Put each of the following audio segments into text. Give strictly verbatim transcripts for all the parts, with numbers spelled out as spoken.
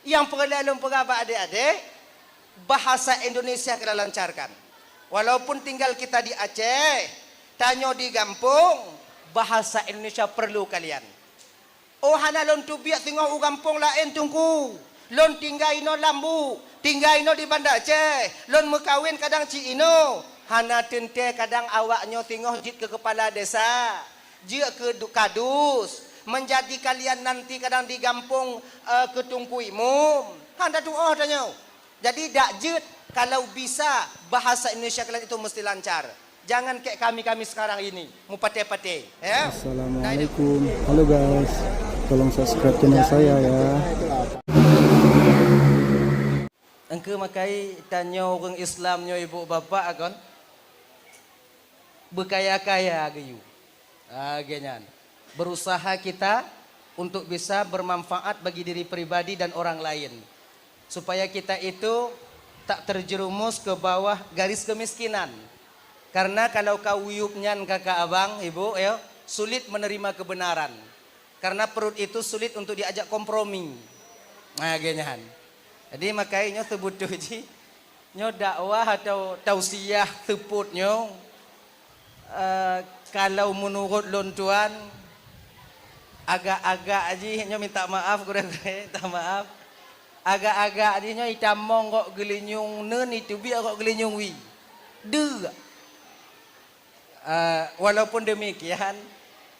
Nyang peureulée lôn peugah bak adék-adék, bahasa Indonesia keunan lancarkan. Walaupun tinggal kita di Aceh, tanyoe di gampông, bahasa Indonesia perlu kalian. Oh, hana lôn teubiet singoh u gampông laén, Teungku. Lôn tinggai inoe lam Bu, tinggai inoe di Banda Aceh, lôn meukawen kadang cit inoe. Hana teuntée kadang awak nyoe singoh jeuet keu keupala desa, jeuet keu du-, kadus, meunjadi kalian nanti kadang di gampông, eh, keu Teungku Imum. Hana tuoh tanyoe. Jadi, dak jeuet, kalau bisa, bahasa Indonesia kalian itu mesti lancar. Jangan kayak kami-kami sekarang ini, mupatéh-patéh, ya. Assalamualaikum. Halo guys, tolong subscribe channel saya ya. Engkeu makai tanyoe ureuëng Islam nyoe ibu bapak akon beukaya-kaya geuyue. Ah, lagée nyan. Berusaha kita untuk bisa bermanfaat bagi diri pribadi dan orang lain. Supaya kita itu tak terjerumus ke bawah garis kemiskinan. Karena kalau ka uyueb nyan kakak abang, ibu, ya, sulit menerima kebenaran. Karena perut itu sulit untuk diajak kompromi. Nah, lagée nyan. Jadi, makai nyoe seubutoe jih, nyoe dakwah atau tausiah seupôt nyoe, eh, kalau meunurot lôn tuan, agak-agak jih, nyoe minta maaf gurée-gurée, minta maaf. Agak-agak jih nyoe itamong rok geulinyueng neun, iteubiet rok geulinyueng wie. Deuek. Eh, walaupun demikian,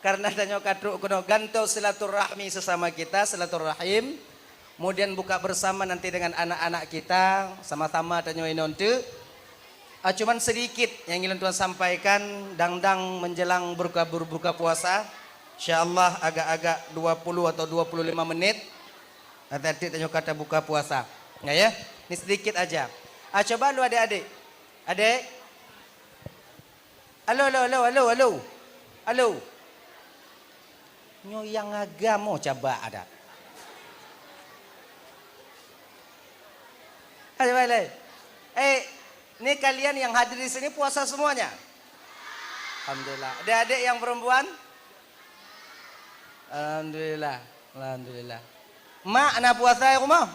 karena tanyoe ka trok keunoe gantoe silaturahmi sesama kita, silaturahim, kemudian buka bersama nanti dengan anak-anak kita, sama-sama tanyoe inong teuk. Ah, cuman sedikit yang ingin tuan sampaikan, dang-dang menjelang berbuka, berbuka puasa, insya Allah agak-agak dua puluh atau dua puluh lima menit, nanti tanyoe ka tabuka puasa. Ya, ya, ini sedikit aja. Ah, coba lu adik-adik. Adik, Alo, alo, alo, alo, alo. Alo. Nyoe nyang agam oh, cabak adak. Ayo, balik. Eh, ni kalian yang hadir di sini puasa semuanya? Alhamdulillah. Adik-adik yang perempuan? Alhamdulillah. Alhamdulillah. Mak na puasa di rumah?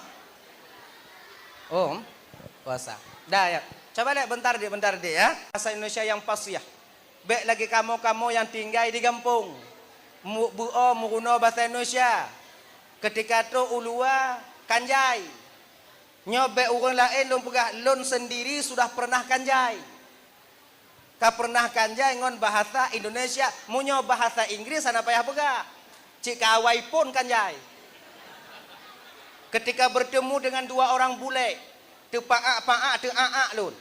Oh, puasa. Dah, ya. Coba lihat bentar dik, bentar dik, ya. Bahasa Indonesia yang fasih. Bèk lagèe kamoe-kamoe nyang tinggai di gampông. Mu-, beuo meurunoe bahasa Indonesia. Ketika trok u luwa, kanjai. Nyoe bèk ureueng laén lôn peugah, lôn sendiri sudah pernah kanjai. Ka pernah kanjai ngon bahasa Indonesia, meunyoe bahasa Inggris hana payah peugah. Cit ka awai phôn kanjai. Ketika bertemu dengan dua orang bule, teupaak-paak, teuak-ak lôn.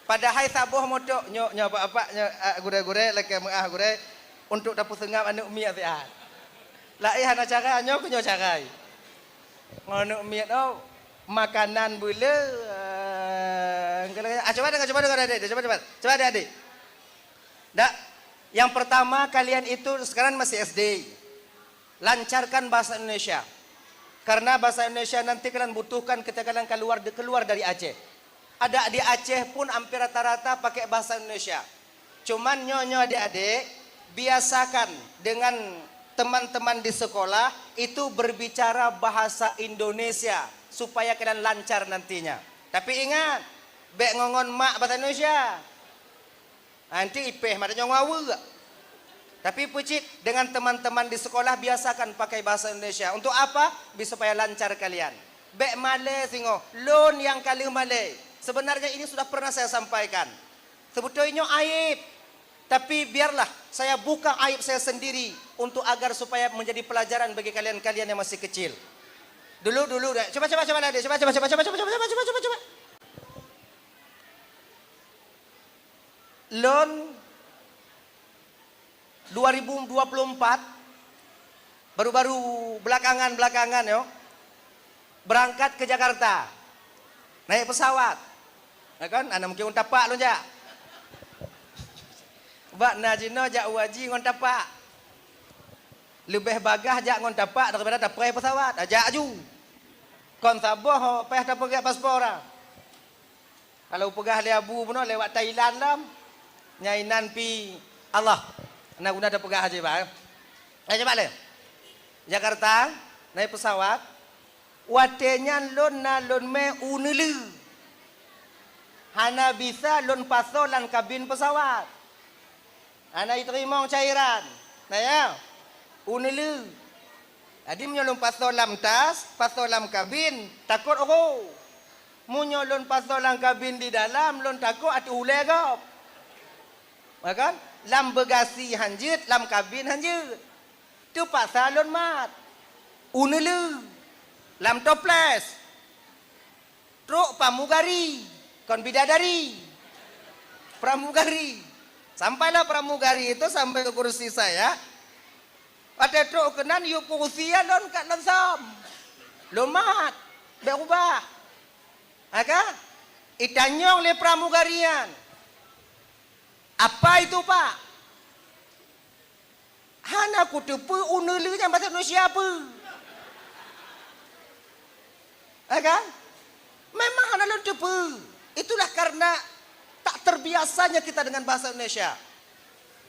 Padahai saboh moto, nyoe, nyoe apak-apak, nyoe, ah, gurèe-gurèe, lakèe meu'ah gurèe, untuk tapeuseungab aneuk miet siat. Laén hana cara, nyoe keuh nyoe cara. Ngon aneuk miet, oh, makanan beuleu, eh, ah, cuba deungö, cuba deungö, adik-adik, cuba, cuba, cuba, adik-adik. Dak, yang pertama, kalian itu sekarang masih S D. Lancarkan bahasa Indonesia. Karena bahasa Indonesia nanti kalian butuhkan ketika kalian keluar, keluar dari Aceh. Adak di Aceh pun hampir rata-rata pakai bahasa Indonesia. Cuman nyoe-nyoe adik-adik, biasakan dengan teman-teman di sekolah itu berbicara bahasa Indonesia supaya kalian lancar nantinya. Tapi ingat, bèk ngon-ngon mak bahasa Indonesia. Nanti ipèh mata nyoe ngon aweuek. Tapi peucit, dengan teman-teman di sekolah biasakan pakai bahasa Indonesia. Untuk apa? Bi-, supaya lancar kalian. Bèk malèe singoh, lôn nyang ka lheueh malèe. Sebenarnya ini sudah pernah saya sampaikan. Sebetulnya aib. Tapi biarlah saya buka aib saya sendiri untuk agar supaya menjadi pelajaran bagi kalian-kalian yang masih kecil. Dulu, dulu, dah. Cuba, cuba, cuba, dah, cuba, cuba, cuba. Lôn dua ribu dua puluh empat, baru-baru belakangan-belakangan nyoe, berangkat ke Jakarta. Naik pesawat. Ya kan? Ana mungkin ngon tapak lôn jak. Bak na jinoe jak u haji ngon tapak. Leubeh bagaih jak ngon tapak daripada tapreh pesawat. Ajak aju. Kon saboh payah tapeugèt paspor ah. Kalau peugah lé Abu bunoe lewat Thailand lom, nyang inan pi Allah. Na guna tapeugah aja, Bang. Eh, coba lé. Jakarta, naik pesawat. Watée nyan lôn na lôn mé u neuleu. Hana bisa lôn pasoe lam kabin peusawat. Hana jiteurimong cairan. Na ya? U neuleu. Jadi meunyoe lôn pasoe lam tas, pasoe lam kabin, takot roh. Meunyoe lôn pasoe lam kabin di dalam, lôn takot ateueh ulée gob. Ya kan? Lam bagasi hanjeuet, lam kabin hanjeuet. Teupaksa lôn mat. U neuleu. Lam toples. Trok pramugari. Kon bidadari. Pramugari. Sampailah pramugari itu sampai ke kursi saya. Watée trok keunan, yue kursi nyan lôn kat lôn som. Lôn mat. Bék ubah. Ha kan? Itanyong lé pramugari nyan. "Apa itu, Pak?" Hana kuteupeue u neuleu nyan bahasa Indonesia peue. Ya kan? Memang hana lôn teupeue. Itulah karena tak terbiasanya kita dengan bahasa Indonesia.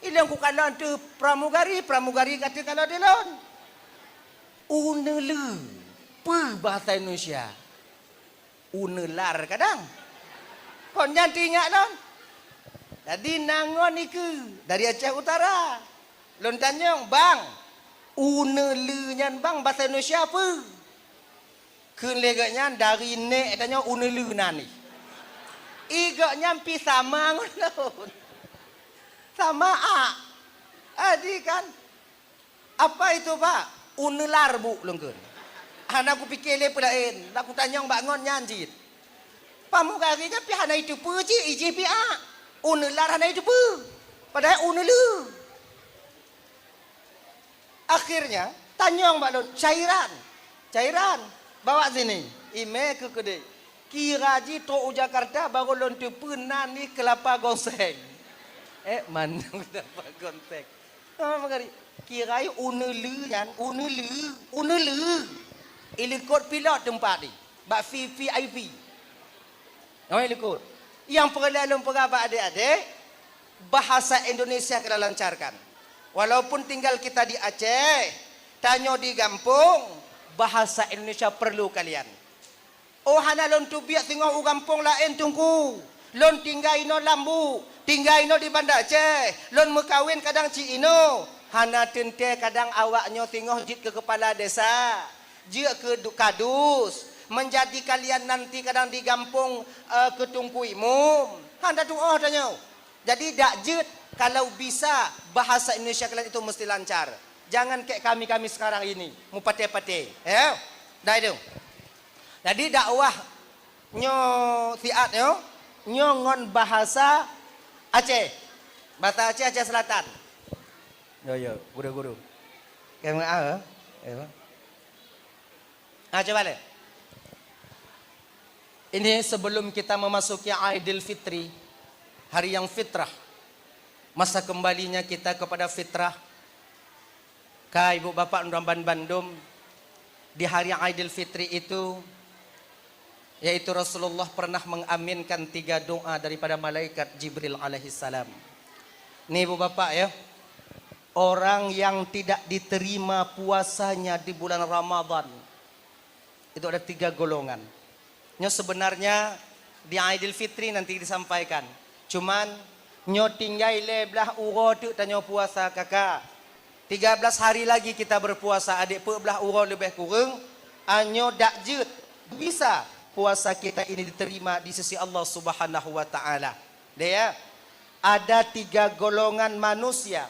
Ilong kukalon teuh pramugari, pramugari ka teukalon dilon. U neuleu, peue bahasa Indonesia? U neular kadang. Kon nyan teuingat lôn. Jadi na ngon ikeue dari Aceh Utara. Lôn tanyong, "Bang, u neuleu nyan bang bahasa Indonesia peue?" Kheun lé gobnyan, "Dari nek tanyoe u neuleu na nih." I gobnyan pih sama ngon lôn. Sama a. Adi kan? "Apa itu, Pak?" "U neular, Bu," lôn kheun. Hana kupike lé peulaén, na kutanyong bak ngon nyan cit. Pramugari nyan pih hana iteupeue cit, ijih pih a. U neular hana iteupeue. Padahai u neuleu. Akhirnya, tanyong bak lôn, "Cairan, cairan, bawa sini." Imé keu keudeh. Kira jih trok u Jakarta baru lôn teupeue na nih keulapa gonseng. Eh, mandum keulapa gonseng. Nama mengari? Kira u neuleu nyan, u neuleu, u neuleu. Ilikot pilot teumpat di, bak V V I P. Nama ilikot? Nyang peureulée lôn peugah bak adék-adék, bahasa Indonesia keunan lancarkan. Walaupun tinggal kita di Aceh, tanyoe di gampông, bahasa Indonesia perlu kalian. Oh, hana lôn teubiet singoh u gampông laén, Teungku. Lôn tinggai inoe lam Bu, tinggai inoe di Banda Aceh. Lôn meukawen kadang cit inoe. Hana teuntée kadang awak nyoe singoh jeuet keu keupala desa, jeuet keu du-, kadus, meunjadi kalian nanti kadang di gampông, eh, keu Teungku Imum. Hana tuoh tanyoe. Jadi dak jeuet, kalau bisa bahasa Indonesia kalian itu mesti lancar. Jangan kayak kami-kami sekarang ini, meupatéh-patéh, ya. Dah itu. Jadi dakwah nyoe siat nyoe, nyoe ngon bahasa Aceh. Bahasa Aceh, Aceh Selatan. Yo, yo, guru-guru. Kamu ah, ya. Ah, coba lihat. Ini sebelum kita memasuki Aidil Fitri, hari yang fitrah, masa kembalinya kita kepada fitrah. Ka ibu bapak dan bandum, di hari Aidil Fitri itu, yaitu Rasulullah pernah mengaminkan tiga doa daripada malaikat Jibril alaihissalam. Ni ibu bapak ya, orang yang tidak diterima puasanya di bulan Ramadan, itu ada tiga golongan. Nyoe sebenarnya di Aidil Fitri nanti disampaikan. Cuman, nyoe tinggai lhée blaih uroe teuk tanyoe puasa, kakak. Tiga belas hari lagi kita berpuasa, adik, peuet blaih uroe leubeh kureueng. Anyoe dak jeuet, bisa puasa kita ini diterima di sisi Allah Subhanahu wa Ta'ala. Deh ya, ada tiga golongan manusia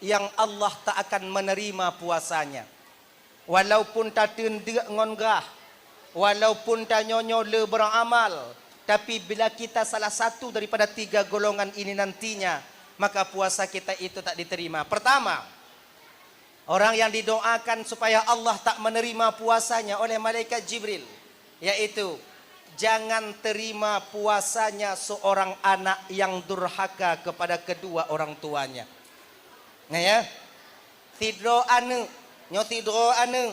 yang Allah tak akan menerima puasanya. Walaupun tateun deuk ngon grah, walaupun tanyoe nyoe le beramal, tapi bila kita salah satu daripada tiga golongan ini nantinya, maka puasa kita itu tak diterima. Pertama, orang yang didoakan supaya Allah tak menerima puasanya oleh malaikat Jibril, yaitu jangan terima puasanya seorang anak yang durhaka kepada kedua orang tuanya. Nah ya, sidroe aneuëk, nyoe sidroe aneuëk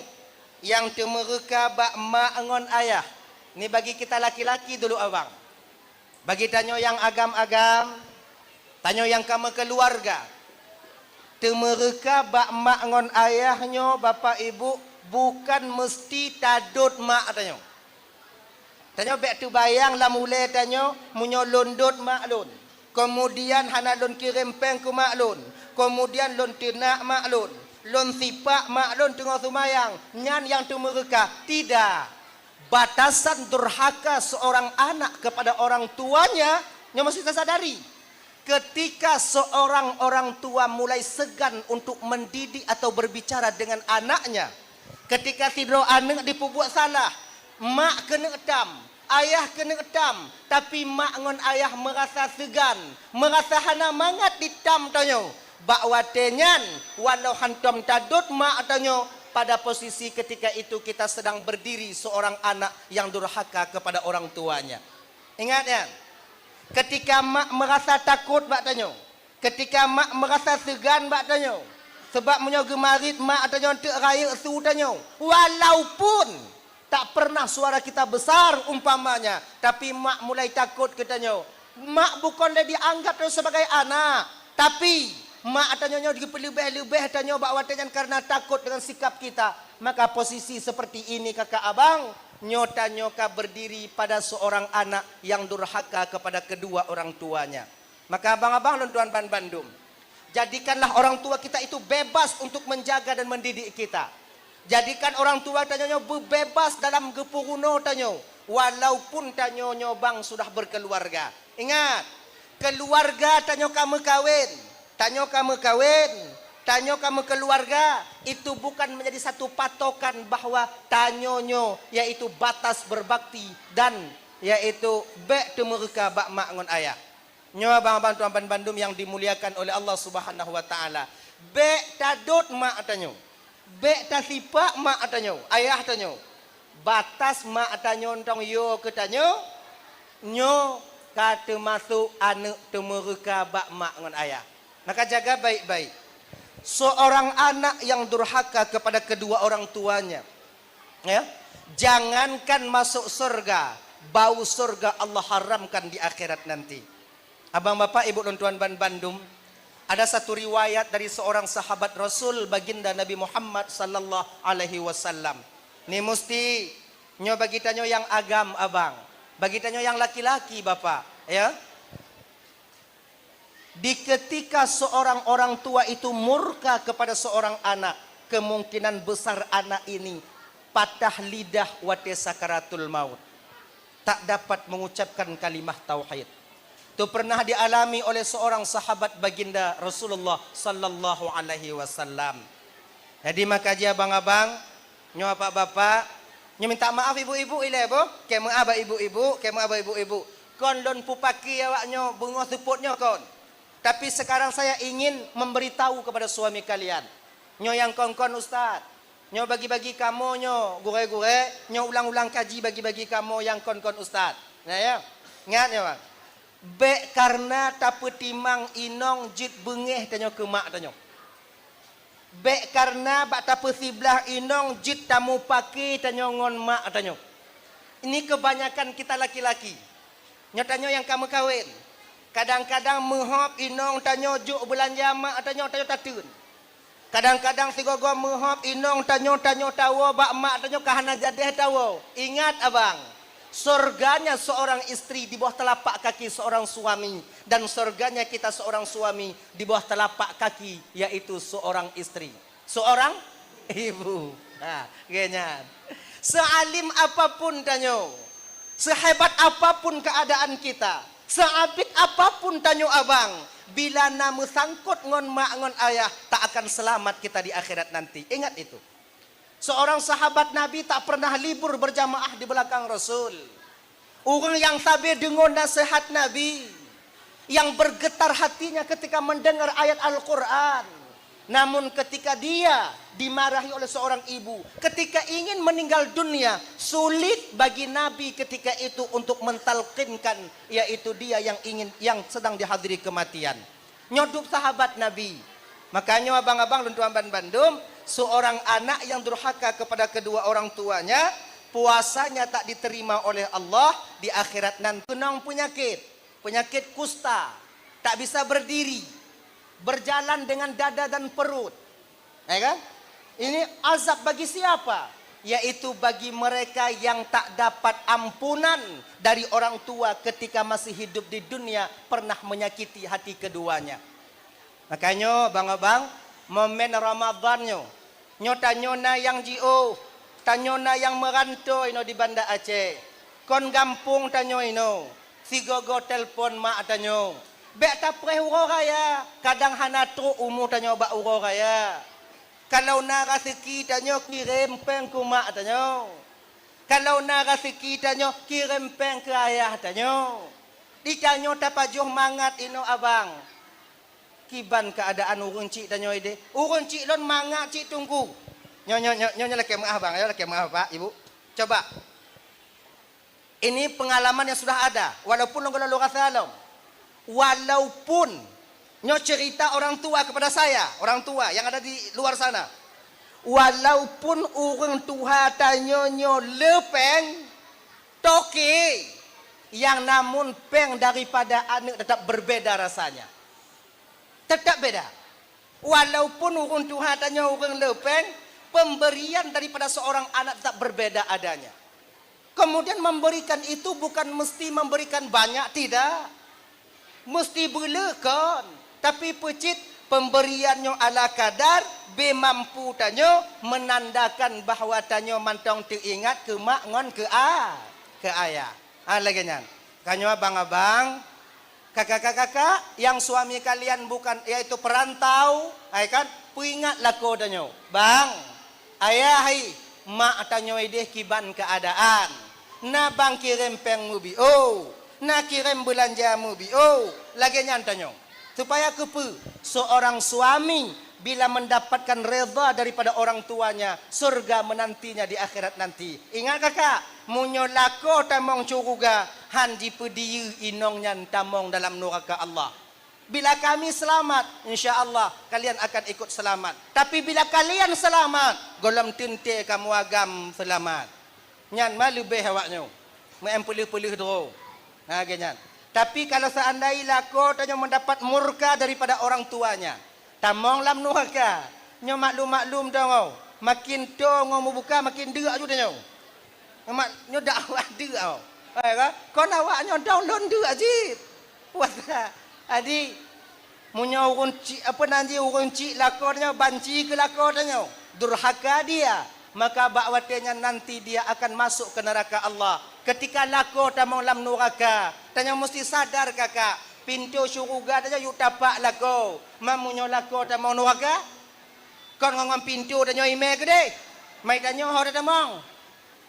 nyang teumeureuka bak mak ngon ayah. Ni bagi kita laki-laki dulu abang. Bagi tanyoe nyang agam-agam, tanyoe nyang ka meukeuluwarga, teumeureuka bak mak ngon ayah nyoe, bapak ibu, Bukan meusti tadot mak tanyoe. Tanyoe bék teubayang lam ulée tanyoe, meunyoe lôn dot mak lôn, keumudian hana lôn kirém péng keu mak lôn, keumudian lôn teunak mak lôn, lôn sipak mak lôn teungoh seumayang, nyan nyang teumeureuka. Tidak. Batasan durhaka seorang anak kepada orang tuanya, nyoe meusti tasadari. Ketika seorang orang tua mulai segan untuk mendidik atau berbicara dengan anaknya, ketika sidroe aneuëk jipeubuet salah, mak keuneuk tam, ayah keuneuk tam, tapi mak ngon ayah meurasa seugan, meurasa hana mangat jitam tanyoe. Bak watée nyan, walau hantom tadot mak tanyoe, pada posisi ketika itu kita sedang berdiri seorang anak yang durhaka kepada orang tuanya. Ingat nyan, ketika mak meurasa takot bak tanyoe, ketika mak meurasa seugan bak tanyoe, sabab meunyoe geumarit mak tanyoe teuk rayeuk su tanyoe, walaupun tak pernah suara kita besar umpamanya, tapi mak mulai takot keu tanyoe. Mak bukon lé dianggap tanyoe sebagai anak, tapi mak tanyoe nyoe geupeuleubeh-leubeh tanyoe bak watée nyan karena takot dengan sikap kita. Maka posisi seperti ini, kakak abang, nyoe tanyoe ka berdiri pada seorang anak yang durhaka kepada kedua orang tuanya. Maka abang-abang lôn tuan ban bandum, jadikanlah orang tua kita itu bebas untuk menjaga dan mendidik kita. Jadikan orang tua tanyoe nyoe beubebas dalam geupeurunoe tanyoe, walaupun tanyoe nyoe bang sudah berkeluarga. Ingat, keluarga tanyoe ka meukawen, tanyoe ka meukawen, tanyoe ka meukeluarga, itu bukan menjadi satu patokan bahwa tanyoe nyoe, yaitu batas berbakti dan yaitu bék teumeureuka bak mak ngon ayah. Nyoe abang-abang tuan ban bandum yang dimuliakan oleh Allah Subhanahu wa Taala. Bék tadot mak tanyoe. Bék tasipak mak tanyoe, ayah tanyoe. Batas mak tanyoe tong yo keu tanyoe, nyoe ka teumasok aneuëk teumeureuka bak mak ngon ayah. Maka jaga baik-baik. Seorang anak yang durhaka kepada kedua orang tuanya, ya, jangankan masuk surga, bau surga Allah haramkan di akhirat nanti. Abang bapak ibu lôn tuan ban bandum, ada satu riwayat dari seorang sahabat Rasul Baginda Nabi Muhammad sallallahu alaihi wasallam. Ni musti nyoe bagi tanyoe yang agam abang, bagi tanyoe yang laki-laki bapak, ya. Di ketika seorang orang tua itu murka kepada seorang anak, kemungkinan besar anak ini patah lidah watée sakaratul maut, tak dapat mengucapkan kalimah tauhid. Itu pernah dialami oleh seorang sahabat Baginda Rasulullah sallallahu alaihi wasallam. Jadi maka jih abang-abang, nyoe bapak-bapak, nyoe minta maaf ibu-ibu ilée boh, keu meuah bak ibu-ibu, keu meuah bak ibu-ibu. Kon lôn peupaké awak nyoe beungoh seupôt nyoe kon. Tapi sekarang saya ingin memberitahu kepada suami kalian. Nyoe nyang kon-kon ustaz. Nyoe bagi-bagi kamoe nyoe gurée-gurée, nyoe ulang-ulang kaji bagi-bagi kamoe nyang kon-kon ustaz. Nah ya. Ingat nyoe bang. Bék karena tapeutimang inong jeuet beungéh tanyoe keu mak tanyoe. Bék karena bak tapeusiblah inong jeuet tamupaké tanyoe ngon mak tanyoe. Ini kebanyakan kita laki-laki. Nyoe tanyoe nyang ka meukawen. Kadang-kadang meuhop inong tanyoe jok beulanja mak tanyoe, tanyoe tateun. Kadang-kadang sigoe-goe meuhop inong tanyoe, tanyoe tawoe bak mak tanyoe ka hana jadeh tawoe. Ingat abang, surganya seorang istri di bawah telapak kaki seorang suami, dan surganya kita seorang suami di bawah telapak kaki, yaitu seorang istri, seorang ibu. Ha, geuh nyan. Sealim apapun tanyoe, sehebat apapun keadaan kita, seabit apapun tanyoe abang, bila na meusangkot ngon mak ngon ayah, tak akan selamat kita di akhirat nanti. Ingat itu. Seorang sahabat Nabi tak pernah libur berjamaah di belakang Rasul. Ureuëng nyang sabe deungoe naseuhat Nabi, yang bergetar hatinya ketika mendengar ayat Al-Quran. Namun ketika dia dimarahi oleh seorang ibu, ketika ingin meninggal dunia, sulit bagi Nabi ketika itu untuk mentalkinkan, yaitu dia yang ingin, yang sedang dihadiri kematian. Nyoe dup sahabat Nabi. Makanya abang-abang lôn tuan ban bandum, seorang anak yang durhaka kepada kedua orang tuanya, puasanya tak diterima oleh Allah di akhirat nanti. Keunong penyakit, penyakit kusta, tak bisa berdiri, berjalan dengan dada dan perut. Ya kan? Ini azab bagi siapa? Yaitu bagi mereka yang tak dapat ampunan dari orang tua ketika masih hidup di dunia, pernah menyakiti hati keduanya. Makanya, bang-abang, momen Ramadan nyoe, nyoe tanyoe na nyang jiôh, tanyoe na nyang meuranto inoe di Banda Aceh. Kon gampông tanyoe inoe, sigoe-goe telepon mak tanyoe. Bèk tapreh uroe raya, kadang hana trôk umu tanyoe bak uroe raya. Kalau na raseuki tanyoe kirém péng keu mak tanyoe. Kalau na raseuki tanyoe kirém péng keu ayah tanyoe. Di tanyoe tapajoh mangat inoe abang. Kiban keuadaan ureueng chik tanyoe idéh. Ureueng chik lôn mangat chik teungku. Nyoe, nyoe, nyoe, nyoe, nyoe lakèe meu'ah bang, nyoe lakèe meu'ah bapak, ibu. Coba. Ini pengalaman yang sudah ada, walaupun lôn gohlom lôn rasa lom. Walaupun, nyoe cerita orang tua kepada saya, orang tua yang ada di luar sana. Walaupun ureueng tuha tanyoe nyoe le péng, toke, yang namun péng daripada aneuk tetap berbeda rasanya. Tetap beda. Walaupun ureueng tuha tanyoe ureueng le péng, pemberian daripada seorang anak tetap berbeda adanya. Kemudian memberikan itu bukan mesti memberikan banyak, tidak. Mesti beuleuh kon, tapi peucit pemberian nyoe ala kadar, beu mampu tanyoe menandakan bahwa tanyoe mantong teuingat keu mak ngon keu a-, keu ayah. Ah, lagèe nyan. Tanyoe abang-abang, kakak-kakak, yang suami kalian bukan, yaitu perantau, hai kan? Peuingat lakoe tanyoe. Bang, ayah hai, mak tanyoe idéh kiban keuadaan. Na bang kirém péng meubiôh, na kirém beulanja meubiôh. Lagèe nyan tanyoe. Supaya keupeue? Seorang suami bila mendapatkan redha daripada orang tuanya, surga menantinya di akhirat nanti. Ingat kakak, meunyoe lakoe tamong syeuruga, han jipeudiyeu inong nyan tamong dalam nuraka Allah. Bila kami selamat, insya Allah kalian akan ikut selamat. Tapi bila kalian selamat, gohlom teuntèe kamoe agam seulamat. Nyan ma leubeh awak nyoe. Meu-em peuleuh-peuleuh droe. Ha, lagèe nyan. Tapi kalau seandai lakoe tanyoe mendapat murka daripada orang tuanya, tamong lam nuraka. Nyoe maklum-maklum dong, oh. Makin toe ngon meubuka, makin deuk ju tanyoe. Mak, nyoe dakwah deuk, oh. Hai ka? Kon awak nyoe dong lôn deuk jih. Puasa. Jadi, meunyoe ureueng chik, apa nan jih, ureueng chik lakoe tanyoe, banci keu lakoe tanyoe, durhaka dia, maka bak watèe nyan nanti dia akan masuk ke neraka Allah. Ketika lakoe tamong lam nuraka, tanyoe mesti sadar, kakak, pintoe syeuruga tanyoe yue tapak lakoe. Ma meunyoe lakoe tamong nuraka, kon ngon, ngon pintoe tanyoe imè keudéh. Mai tanyoe ho tatamong.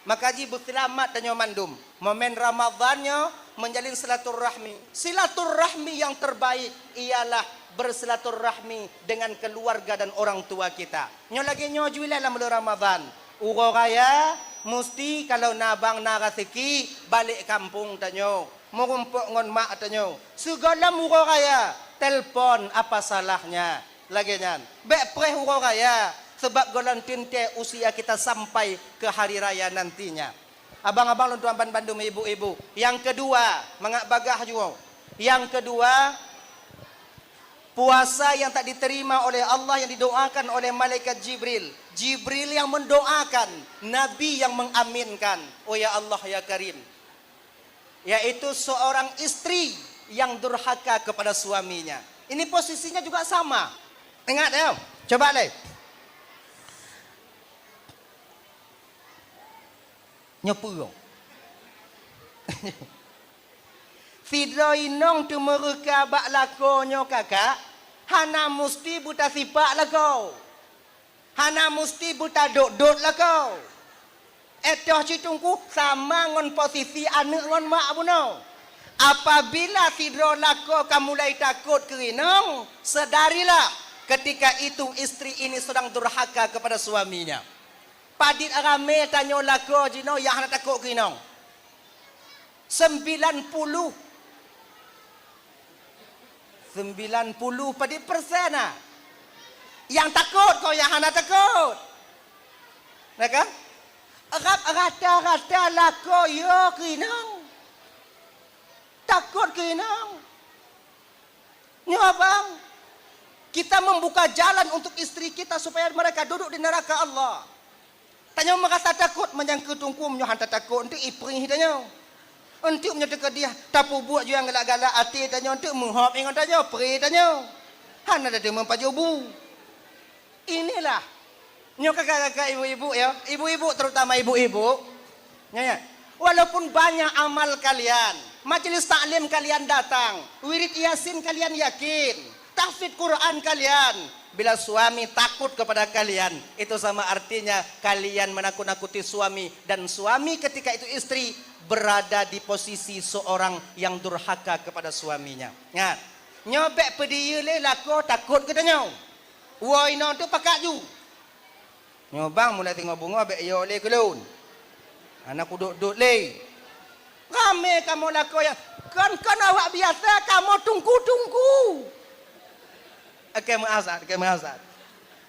Maka jih beuseulamat tanyoe mandum. Momen Ramadhan nyoe menjalin silaturahmi. Silaturahmi yang terbaik ialah bersilaturahmi dengan keluarga dan orang tua kita. Nyoe lagèe nyoe ju ilèe lam buleuen Ramadhan. Uroe raya, musti kalau na bang na raseuki, balek kampông tanyoe. Meurumpok ngon mak tanyoe. Sigohlom uroe raya, telpon apa salahnya. Lagèe nyan. Bèk preh uroe raya, sabab gohlom teuntèe usia kita sampai ke hari raya nantinya. Abang-abang lôn tuan banmandum, ibu-ibu. Yang kedua, mangat bagaih ju. Yang kedua, puasa yang tak diterima oleh Allah yang didoakan oleh malaikat Jibril. Jibril yang mendoakan, Nabi yang mengaminkan. Oh ya Allah, ya Karim. Yaitu seorang istri yang durhaka kepada suaminya. Ini posisinya juga sama. Ingat ya, coba lé. Nyoe peue? Sidroe inong teumeureuka bak lakoe nyoe kakak, hana musti beutasipak lakoe. Hana musti beutadot-dot lakoe. Étoh cit teungku sama ngon posisi aneuk ngon mak bunoe. Apabila sidroe lakoe ka mulai takot keu inong, sadarilah ketika itu istri ini sedang durhaka kepada suaminya. Padit ramé tanyoe lakoe jinoe nyang hana takot keu inong. Sembilan puluh. Sembilan puluh padit persen ah. Nyang takot kon nyang hana takot. Nah kan? Rab rata-rata lakoe yo keu inong. Takot keu inong. Nyoe abang, Kita membuka jalan untuk istri kita supaya mereka duduk di neraka Allah. Tanyoe meurasa takot, meunyoe keu teungku meunyoe hana takot, eunteuk iprih tanyoe. Eunteuk meunyoe teukeudeh, tapeubuet ju nyang galak-galak até tanyoe, eunteuk meuhop ingat tanyoe, prih tanyoe. Hana tateumé pajoh bu. Inilah. Nyoe kakak-kakak, ibu-ibu, ya. Ibu-ibu, terutama ibu-ibu. Ya, ya. Walaupun banyak amal kalian, majelis taklim kalian datang, wirid Yasin kalian yakin, tahfidz Quran kalian, bila suami takut kepada kalian, itu sama artinya kalian menakut-nakuti suami, dan suami ketika itu istri berada di posisi seorang yang durhaka kepada suaminya. Ingat, nyoe bèk peudiyeu lé lakoe takot geutanyoe. Woe inong tu pakat ju. Nyoe bang mulai singoh beungoh bèk yo lé keu lôn. Hana kudot-dot lé. Ramé kamoe lakoe nyang kon-kon awak biasa, kamoe teungku-teungku. Oke, meu'ah Ustaz, oke, meu'ah Ustaz.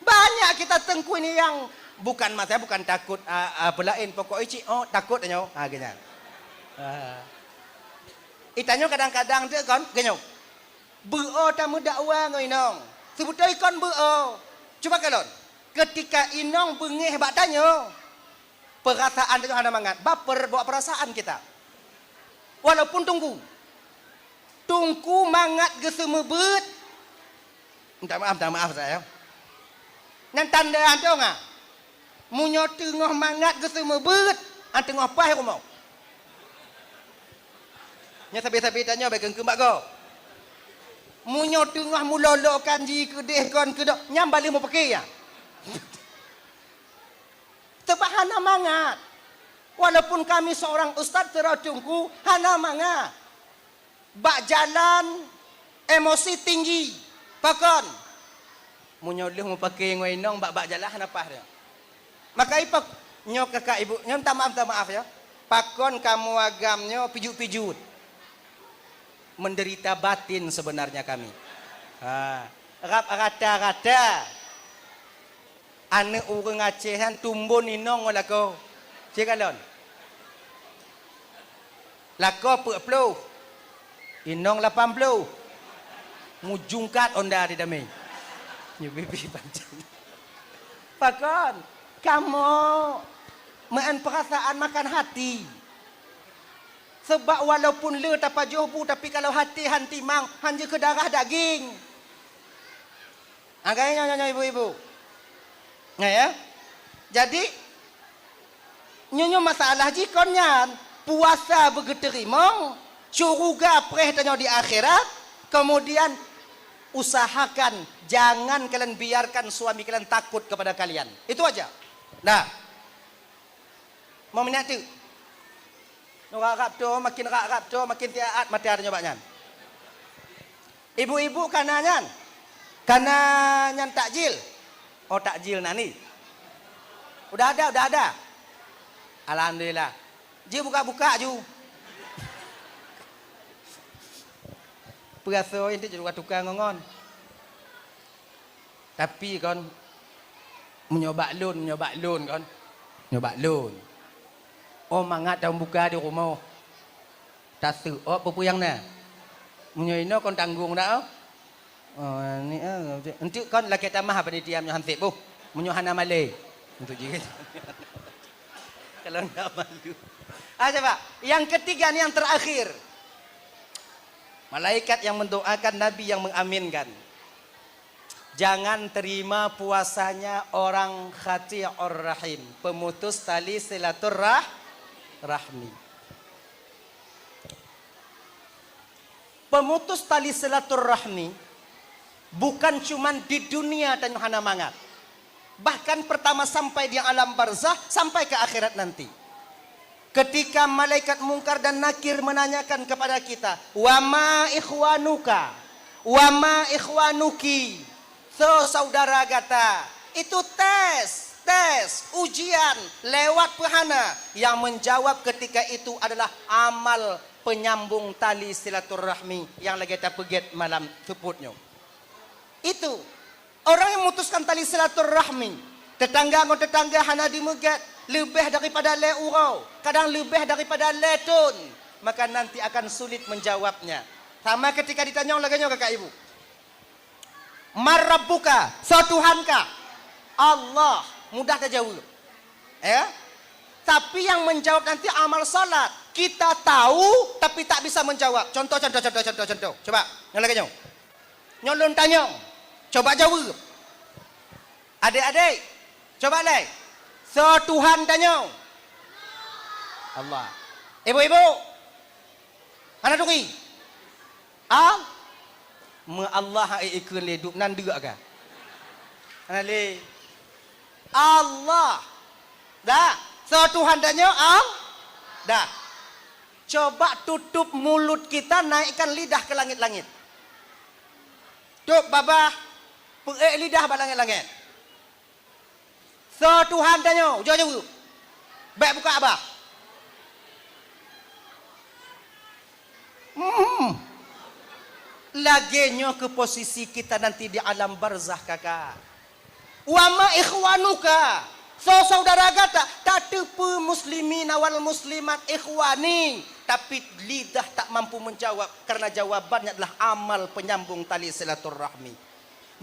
Banyak kita teungku ini yang bukan, maksudnya bukan takut, a, a, peulaén, pokok cit, oh, takot nyoe. Ha, geuhnyan. Ha. Itanyoe kadang-kadang tu kon, geuhnyoe. Beu-o tameudakwa ngon inong. Seubeutôi kon beu-o. Cuba kalon, keutika inong beungéh bak tanyoe, peurasaan tanyoe hana mangat. Baper bawa peurasaan kita. Walaupun teungku. Teungku mangat geuseumeubeuet. Minta maaf, minta maaf saya. Nyan tanda hantom ah. Meunyoe teungoh mangat geuseumeubeuet, an teungoh paih rumoh. Nyan sabe-sabe tanyoe bèk keuneuk bak gob. Meunyoe teungoh mulolo kan ji keudeh kon keudok, nyan baléh mupake ya. Sebab hana mangat. Walaupun kami seorang ustaz, seurah teungku, hana mangat. Bak jalan emosi tinggi. Pakon? Meunyoe lheueh mupake ngon inong bak, bak jalan hana paih nyoe. Maka ipak nyoe kakak ibu, nyoe minta maaf, minta maaf ya. Pakon kamoe agam nyoe pijut-pijut? Menderita batin sebenarnya kami. Ha, rab rata-rata. Aneuk ureueng Aceh nyan tumbon inong ngon lakoe. Cit kalon. Lakoe peuet ploh. Inong lapan ploh. Mujungkat onda di damé. Nyoe bibi pancang. Pakon? Kamoe meu'en peurasaan makan hati. Sebab walaupun le tapajoh bu, tapi kalau hati han timang, han jeuet keu darah daging. Agaknya nyoe, nyoe, ibu-ibu. Nah, ya. Jadi, nyoe, nyoe masalah jih kon nyan. Puasa beugeuteurimong, syuruga preh tanyoe di akhirat, kemudian usahakan jangan kalian biarkan suami kalian takut kepada kalian. Itu aja. Nah. Mau minat tu? Rap-rap tu, makin rap-rap tu, makin tiat mata tanyoe bak nyan. Ibu-ibu kana nyan? Kana nyan takjil? Oh, takjil na ni. Udah ada, udah ada. Alhamdulillah. Ji buka-buka ju. Peuraso intu jadi tukang ngon-ngon. Tapi kon, meunyoe bak lôn, meunyoe bak lôn kon, meunyoe bak lôn. Oh, mangat tameubuka di rumoh. Taseuôt peue-peue nyang na. Meunyoe inoe kon tanggong dak, oh. Oh, ni, ah, enteuk kon lakèe tamah panitia meunyoe han sép boh. Meunyoe hana malèe. Untuk jih. Kalau ndak malu. Ah, coba. Yang ketiga ni yang terakhir. Malaikat yang mendoakan, Nabi yang mengaminkan. Jangan terima puasanya orang qati'ur rahim, pemutus tali silaturrah-, rahmi. Pemutus tali silaturrahmi bukan cuman di dunia tanyoe hana mangat. Bahkan pertama sampai di alam barzah, sampai ke akhirat nanti. Ketika malaikat Mungkar dan Nakir menanyakan kepada kita, "Wa ma ikhwanuka? Wa ma ikhwanuki?" So, saudara gata, itu tes, tes, ujian lewat peuhana. Yang menjawab ketika itu adalah amal penyambung tali silaturahmi yang lagèe tapeugèt malam seupôt nyoe. Itu. Orang yang memutuskan tali silaturahmi, tetangga ngon tetangga hana dimeugèt, leubeh daripada lhèe uroe, kadang leubeh daripada lhèe thôn, maka nanti akan sulit menjawabnya. Sama ketika ditanyong lagèe nyoe, kakak ibu. "Man rabbuka?" Soe Tuhan kah? "Allah." Mudah tajaweueb. Ya? Tapi yang menjawab nanti amal salat. Kita tahu, tapi tak bisa menjawab. Contoh, contoh, contoh, contoh, contoh. Coba, nyang lagèe nyoe. Nyoe lôn tanyong. Coba jaweueb. Adik-adik, coba lé. Soe Tuhan tanyoe? Allah. Ibu-ibu, hana turi? Al? Meu Allah hana ikheun lé, dub nan deuk ka. Hana lé. Allah. Dah. Soe Tuhan tanyoe? Al? Dah. Coba tutup mulut kita, naikkan lidah ke langit-langit. Tôb babah, peuék lidah bak langét-langét. Soe Tuhan tanyoe? Jaweueb. Bèk buka babah. Hmm. Lagèe nyoe keuh posisi kita nanti di alam barzakh, kakak. "Wa ma ikhwanuka?" Soe saudara gata? Tateupeue muslimin wal muslimat ikhwani, tapi lidah tak mampu menjawab karena jawabannya adalah amal penyambung tali silaturahmi.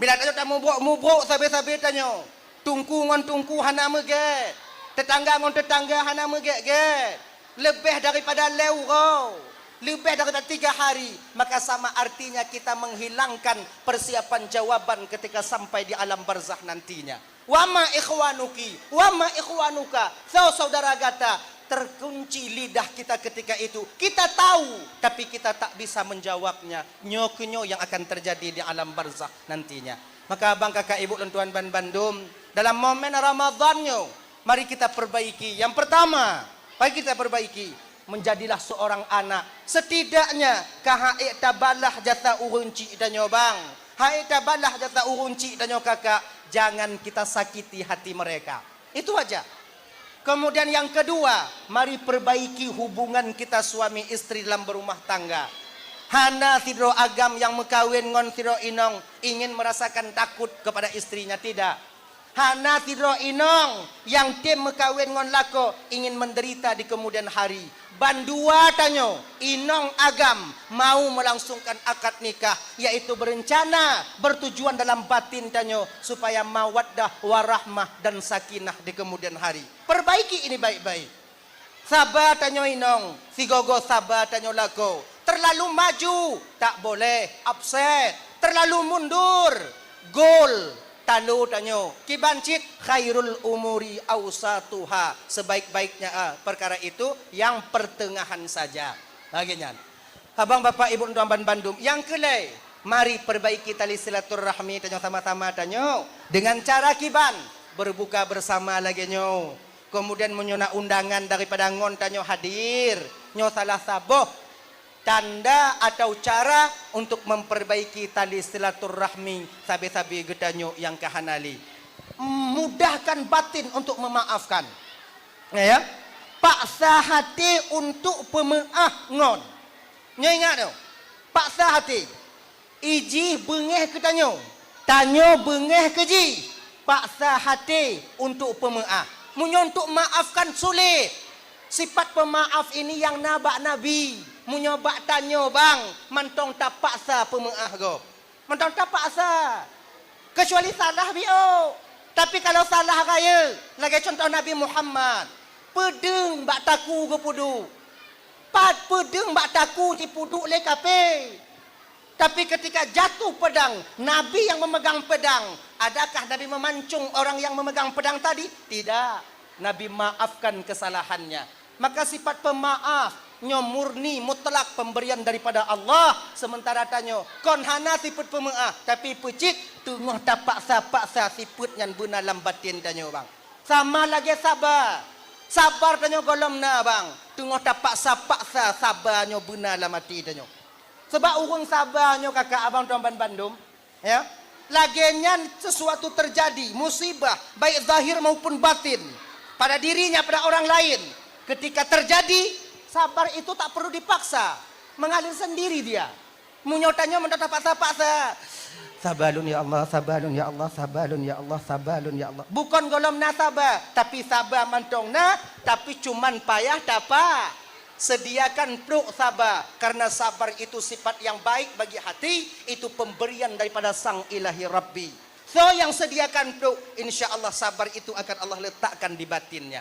Bila tanyoe tamubrok-mubrok sabe-sabe tanyoe, teungku ngon teungku hana meugèt, teutangga ngon teutangga hana meugèt-gèt, leubeh daripada lhèe uroe, leubeh daripada tiga hari, maka sama artinya kita menghilangkan persiapan jawaban ketika sampai di alam barzakh nantinya. "Wa ma ikhwanuki, wa ma ikhwanuka?" Soe saudara gata? Terkunci lidah kita ketika itu. Kita tahu, tapi kita tak bisa menjawabnya. Nyoe keuh nyoe yang akan terjadi di alam barzakh nantinya. Maka abang, kakak, ibu lôn tuan ban bandum, dalam momen Ramadhan nyoe, mari kita perbaiki. Yang pertama, mari kita perbaiki. Menjadilah seorang anak. Setidaknya, ka han ék tabalah jasa ureueng chik tanyoe, bang. Han ék tabalah jasa ureueng chik tanyoe, kakak. Jangan kita sakiti hati mereka. Itu aja. Kemudian yang kedua, mari perbaiki hubungan kita suami istri dalam berumah tangga. Hana sidroe agam nyang meukawen ngon sidroe inong ingin merasakan takut kepada istrinya, tidak. Hana sidroe inong nyang tem meukawen ngon lakoe ingin menderita di kemudian hari. Bandua tanyoe, inong agam, mau melangsungkan akad nikah, yaitu berencana, bertujuan dalam batin tanyoe supaya mawaddah, warahmah, dan sakinah di kemudian hari. Perbaiki ini baik-baik. Saba tanyoe inong, sigoe-goe saba tanyoe lakoe. Terlalu maju, tak boleh, upset. Terlalu mundur, gol. Talo tanyoe, kiban cit, "Khairul umuri ausatuha." Sebaik-baiknya, ah, perkara itu yang pertengahan saja. Lagèe nyan. Abang, bapak, ibu, tuan ban bandum, nyang keulhèe, mari perbaiki tali silaturahmi tanyoe sama-sama tanyoe dengan cara kiban, berbuka bersama lagèe nyoe. Kemudian meunyoe na undangan daripada ngon tanyoe hadir, nyoe salah saboh tanda atau cara untuk memperbaiki tali silaturahmi sabe-sabe geutanyoe nyang ka hana lé. Mudahkan batin untuk memaafkan. Ya, ya. Paksa hati untuk peumeu'ah ngon. Nyoe ingat tu. Paksa hati. Ijih beungéh keu tanyoe, tanyoe beungéh keu jih. Paksa hati untuk peumeu'ah. Meunyoe untuk maafkan sulit. Sifat pemaaf ini nyang na bak Nabi. Meunyoe bak tanyoe, bang, mantong tapaksa peumeu'ah gob. Mantong tapaksa. Keucuali salah biôh. Tapi kalau salah rayeuk, lagèe contoh Nabi Muhammad, peudeueng bak takue geupeuduek. Pat peudeueng bak takue jipeuduek lé kafé. Tapi ketika jatuh pedang, Nabi yang memegang pedang, adakah Nabi memancung orang yang memegang pedang tadi? Tidak. Nabi maafkan kesalahannya. Maka sifat pemaaf nyoe murni mutlak pemberian daripada Allah, sementara tanyoe kon hana sifat pemeu'ah, tapi peucit teungoh tapaksa-paksa sifat nyan beuna lam batin tanyoe, bang. Sama lagèe saba. Sabar tanyoe gohlom na, bang, teungoh tapaksa-paksa saba nyoe beuna lam até tanyoe. Sabab ureueng saba nyoe, kakak, abang, tuan ban bandum, ya, lagèe nyan sesuatu terjadi, musibah, baik zahir maupun batin, pada dirinya, pada orang lain. Ketika terjadi, sabar itu tak perlu dipaksa, mengalir sendiri dia. Meunyoe tanyoe mantong tapaksa-paksa, "Saba lôn ya Allah, saba lôn ya Allah, saba lôn ya Allah, saba lôn ya Allah." Bukon gohlom na saba, tapi saba mantong na, tapi cuman payah tapa-, Sediakan pluek saba, karena sabar itu sifat yang baik bagi hati, itu pemberian daripada Sang Ilahi Rabbi. Soe nyang sediakan pluek, insya Allah sabar itu akan Allah letakkan di batinnya.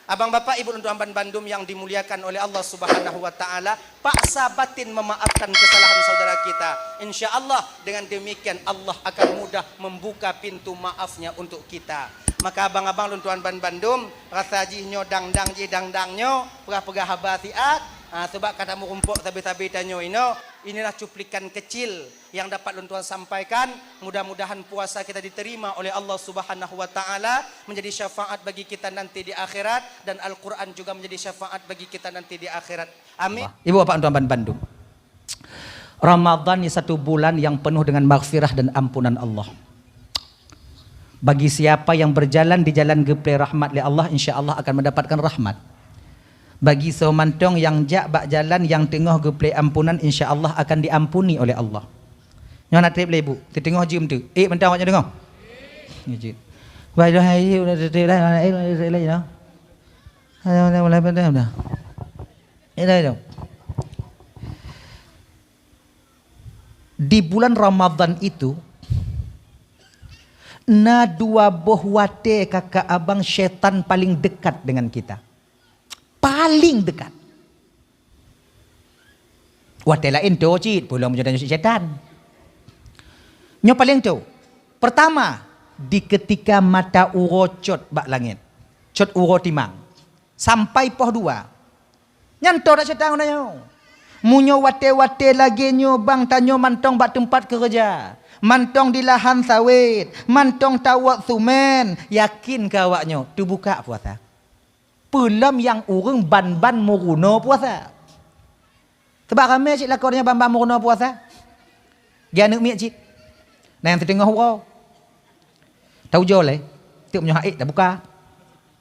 Abang, bapak, ibu, lôn tuan bandum yang dimuliakan oleh Allah Subhanahu wa Ta'ala, paksa batin memaafkan kesalahan saudara kita. Insya Allah, dengan demikian Allah akan mudah membuka pintu maafnya untuk kita. Maka abang-abang lôn tuan bandum, rasa jih nyoe dang-dang jih dang-dang nyoe, peugah-peugah haba siat, ha, sebab ka tameurumpok sabe-sabe tanyoe inoe. Inilah cuplikan kecil yang dapat lôn tuan sampaikan. Mudah-mudahan puasa kita diterima oleh Allah Subhanahu wa Ta'ala, menjadi syafaat bagi kita nanti di akhirat, dan Al-Quran juga menjadi syafaat bagi kita nanti di akhirat. Amin. Ibu bapak tuan bandum, Ramadan ni satu bulan yang penuh dengan maghfirah dan ampunan Allah. Bagi siapa yang berjalan di jalan geuplé rahmat lé Allah, insya Allah akan mendapatkan rahmat. Bagi soe mantong nyang jak bak jalan nyang teungoh geuplé ampunan, insya Allah akan diampuni oleh Allah. Nyoe na treb lé ibu, siteungoh jeuem tu. Eh, mantong awak nyoe teungoh. Nyoe jeuet. Wah, dah hai, udah treb lah, eh, udah treb lah, you know. Ayo, udah mulai pada udah. Eh, dah, dah. Di bulan Ramadan itu, na dua boh watée kakak abang syaitan paling dekat dengan kita. Paling dekat. Watée laén toe cit, peulom meunyoe tanyoe syaitan. Nyoe paling toe. Pertama, di ketika mata uroe cot bak langét. Cot uroe timang. Sampai poh dua. Nyan toe dak syaitan geutanyoe. Meunyoe watée-watée lagée nyoe bang tanyoe mantong bak teumpat keureuja, mantong di lahan sawét, mantong tawök sumen, yakin keu awaknyoe teubukak puasa. Peulom nyang ureuëng ban-ban meurunoe puasa. Sabab ramé cit lakoe nyan ban-ban meurunoe puasa. Geuaneuk miet cit. Na nyang siteungoh uroe. Taujoe lé, teuk meunyoe hak ék tabuka.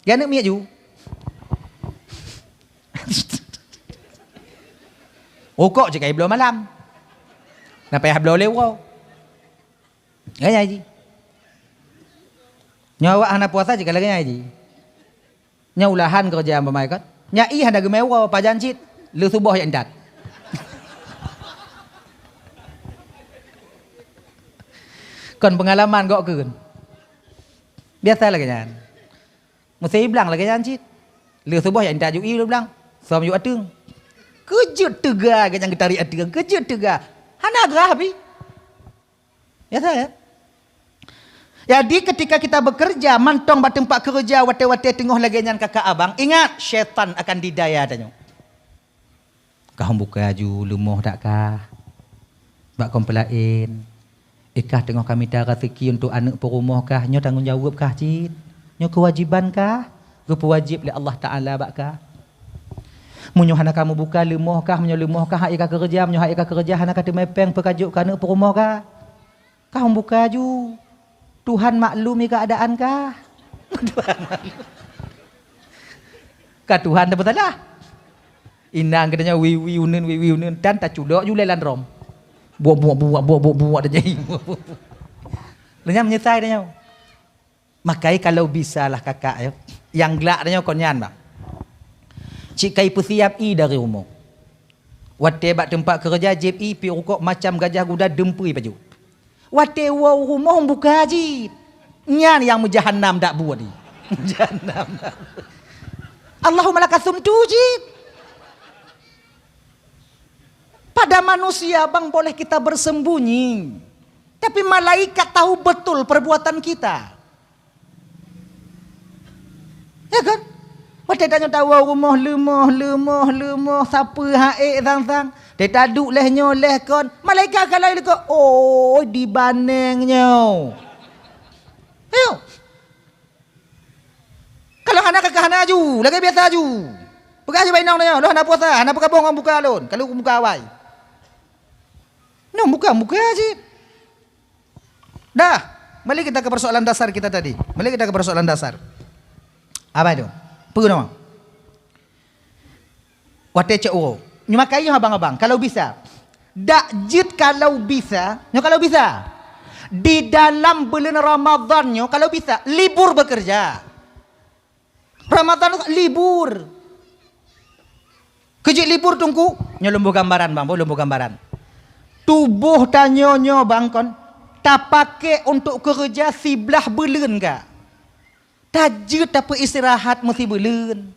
Geuaneuk miet ju. Rukok cit ka jibloe malam. Na payah bloe lé uroe. Gaya ji. Nyoe awak hana puasa cit ka lagée nyan ji. Nyoe ulahan keureuja bamai kan. Nyak ih hana geumé uroe pajan cit. Lheueh suboh jak intat. Kon peungalaman gok keun. Biasa lagée nyan. Meusé blang lagée nyan cit. Lheueh suboh jak intat ju i lheueh blang. Som ju ateueng. Keujeuet teuga geuh nyang geutarik ateueng. Keujeuet teuga. Hana grah pi. Biasa ya. Jadi ketika kita bekerja mantong bak teumpat keureuja watée-watée teungoh lagée nyan kakak abang, ingat syaitan akan didaya tanyoe. Kah buka ju leumoh dak kah? Bak kon peulaén. Ikah teungoh ka mita raseuki untuk aneuk peurumoh kah? Nyoe tanggong jaweueb kah cit? Nyoe keuwajiban kah? Geupeuwajéb lé Allah Taala bak kah? Meunyoe hana kamoe buka leumoh kah? Meunyoe leumoh kah hak ikah keureuja? Meunyoe hak ikah keureuja hana ka teumé péng peukajok keu aneuk peurumoh kah? Kah buka ju. Tuhan maklumi keuadaan kah? Tuhan maklum. Ka Tuhan teupeusalah. Inang geutanyoe wiwi uneun, wiwi uneun, dan taculok ju lé lam drom. Buok, buok, buok, buok, buok, buok, tajai. Lheueh nyan meunyeusai tanyoe. Makai kalau bisa lah kakak ya. Nyang glak tanyoe kon nyan bang. Cit kai peusiab i dari rumoh. Watée bak teumpat keureuja jieb i pi rukok macam gajah guda deumpui pajoh. Watée woe u rumoh buka jih. Nyan nyang meujahanam dak buet jih. Jahanam dak buet. Allahumma lakasumtu jih. Pada manusia bang boleh kita bersembunyi. Tapi malaikat tahu betul perbuatan kita. Ya kan? Watée tanyoe tawoe rumoh leumoh, leumoh, leumoh, sapeue hak ék sang-sang. Teuka duek lheueh nyoe lheueh kon. Malaikat ka lheueh likot. Oh, dibaneng nyoe. Ayo. Kalau hana kakak hana aju, lagée biasa aju. Peugah ju bak inong nyoe, lôn hana puasa, hana peugabong ngon buka lôn. Kalau buka awai. Nyoe buka, buka cit. Dah, balik kita ke persoalan dasar kita tadi. Balik kita ke persoalan dasar. Apa itu? Peue nama? Watée cok uroe. Nyoe makai nyoe abang-abang, kalau bisa. Dak jeuet kalau bisa, nyoe kalau bisa. Di dalam bulan Ramadan nyoe kalau bisa, libur bekerja. Ramadan libur. Keu jeuet libur Teungku, nyoe lôn boh gambaran bang, boh lôn boh gambaran. Tuboh tanyoe nyoe bang kon tapakék untuk keureuja siblaih buleuen ka. Tajeuet tapeuistirahat meusibuleuen.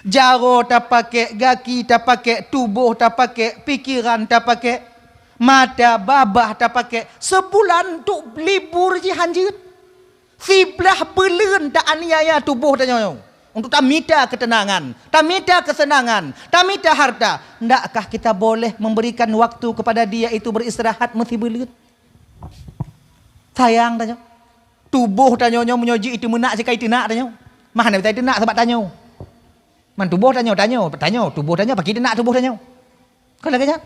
Jaroe tapakék, gaki tapakék, tuboh tapakék, pikeran tapakék, mata babah tapakék. Sibulan untuk libur jih hanjeuet. Siblaih buleuen ta-aniaya tuboh tanyoe untuk tamita keuteunangan, tamita keuseunangan, tamita harta. Ndakkah kita boleh memberikan waktu kepada dia itu beristirahat meusibuleuen? Sayang tanyoe. Tuboh tanyoe nyoe meunyoe jih itu meunak sikai teunak tanyoe. Mah hana bisa teunak sabab tanyoe. Man tuboh tanyoe, tanyoe, tanyoe, tuboh tanyoe, pakri teunak tuboh tanyoe. Kon lagée nyan?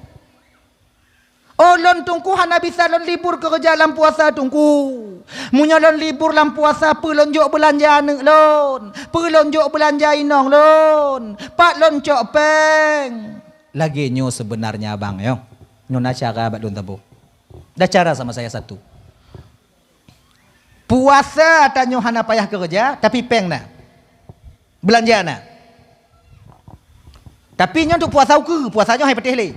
Oh, lôn Teungku hana bisa lôn libur keureuja lam puasa Teungku. Meunyoe lôn libur lam puasa, peue lôn jok beulanja aneuëk lôn? Peue lôn jok beulanja inong lôn? Pat lôn cok péng? Lagée nyoe seubeunarnya abang, nyoe. Nyoe na cara bak lôn saboh. Ada cara sama saya satu. Puasa tanyoe hana payah keureuja, tapi péng na. Beulanja na. Tapi nyoe untuk puasa ukeue, puasa nyoe hai patéh lé.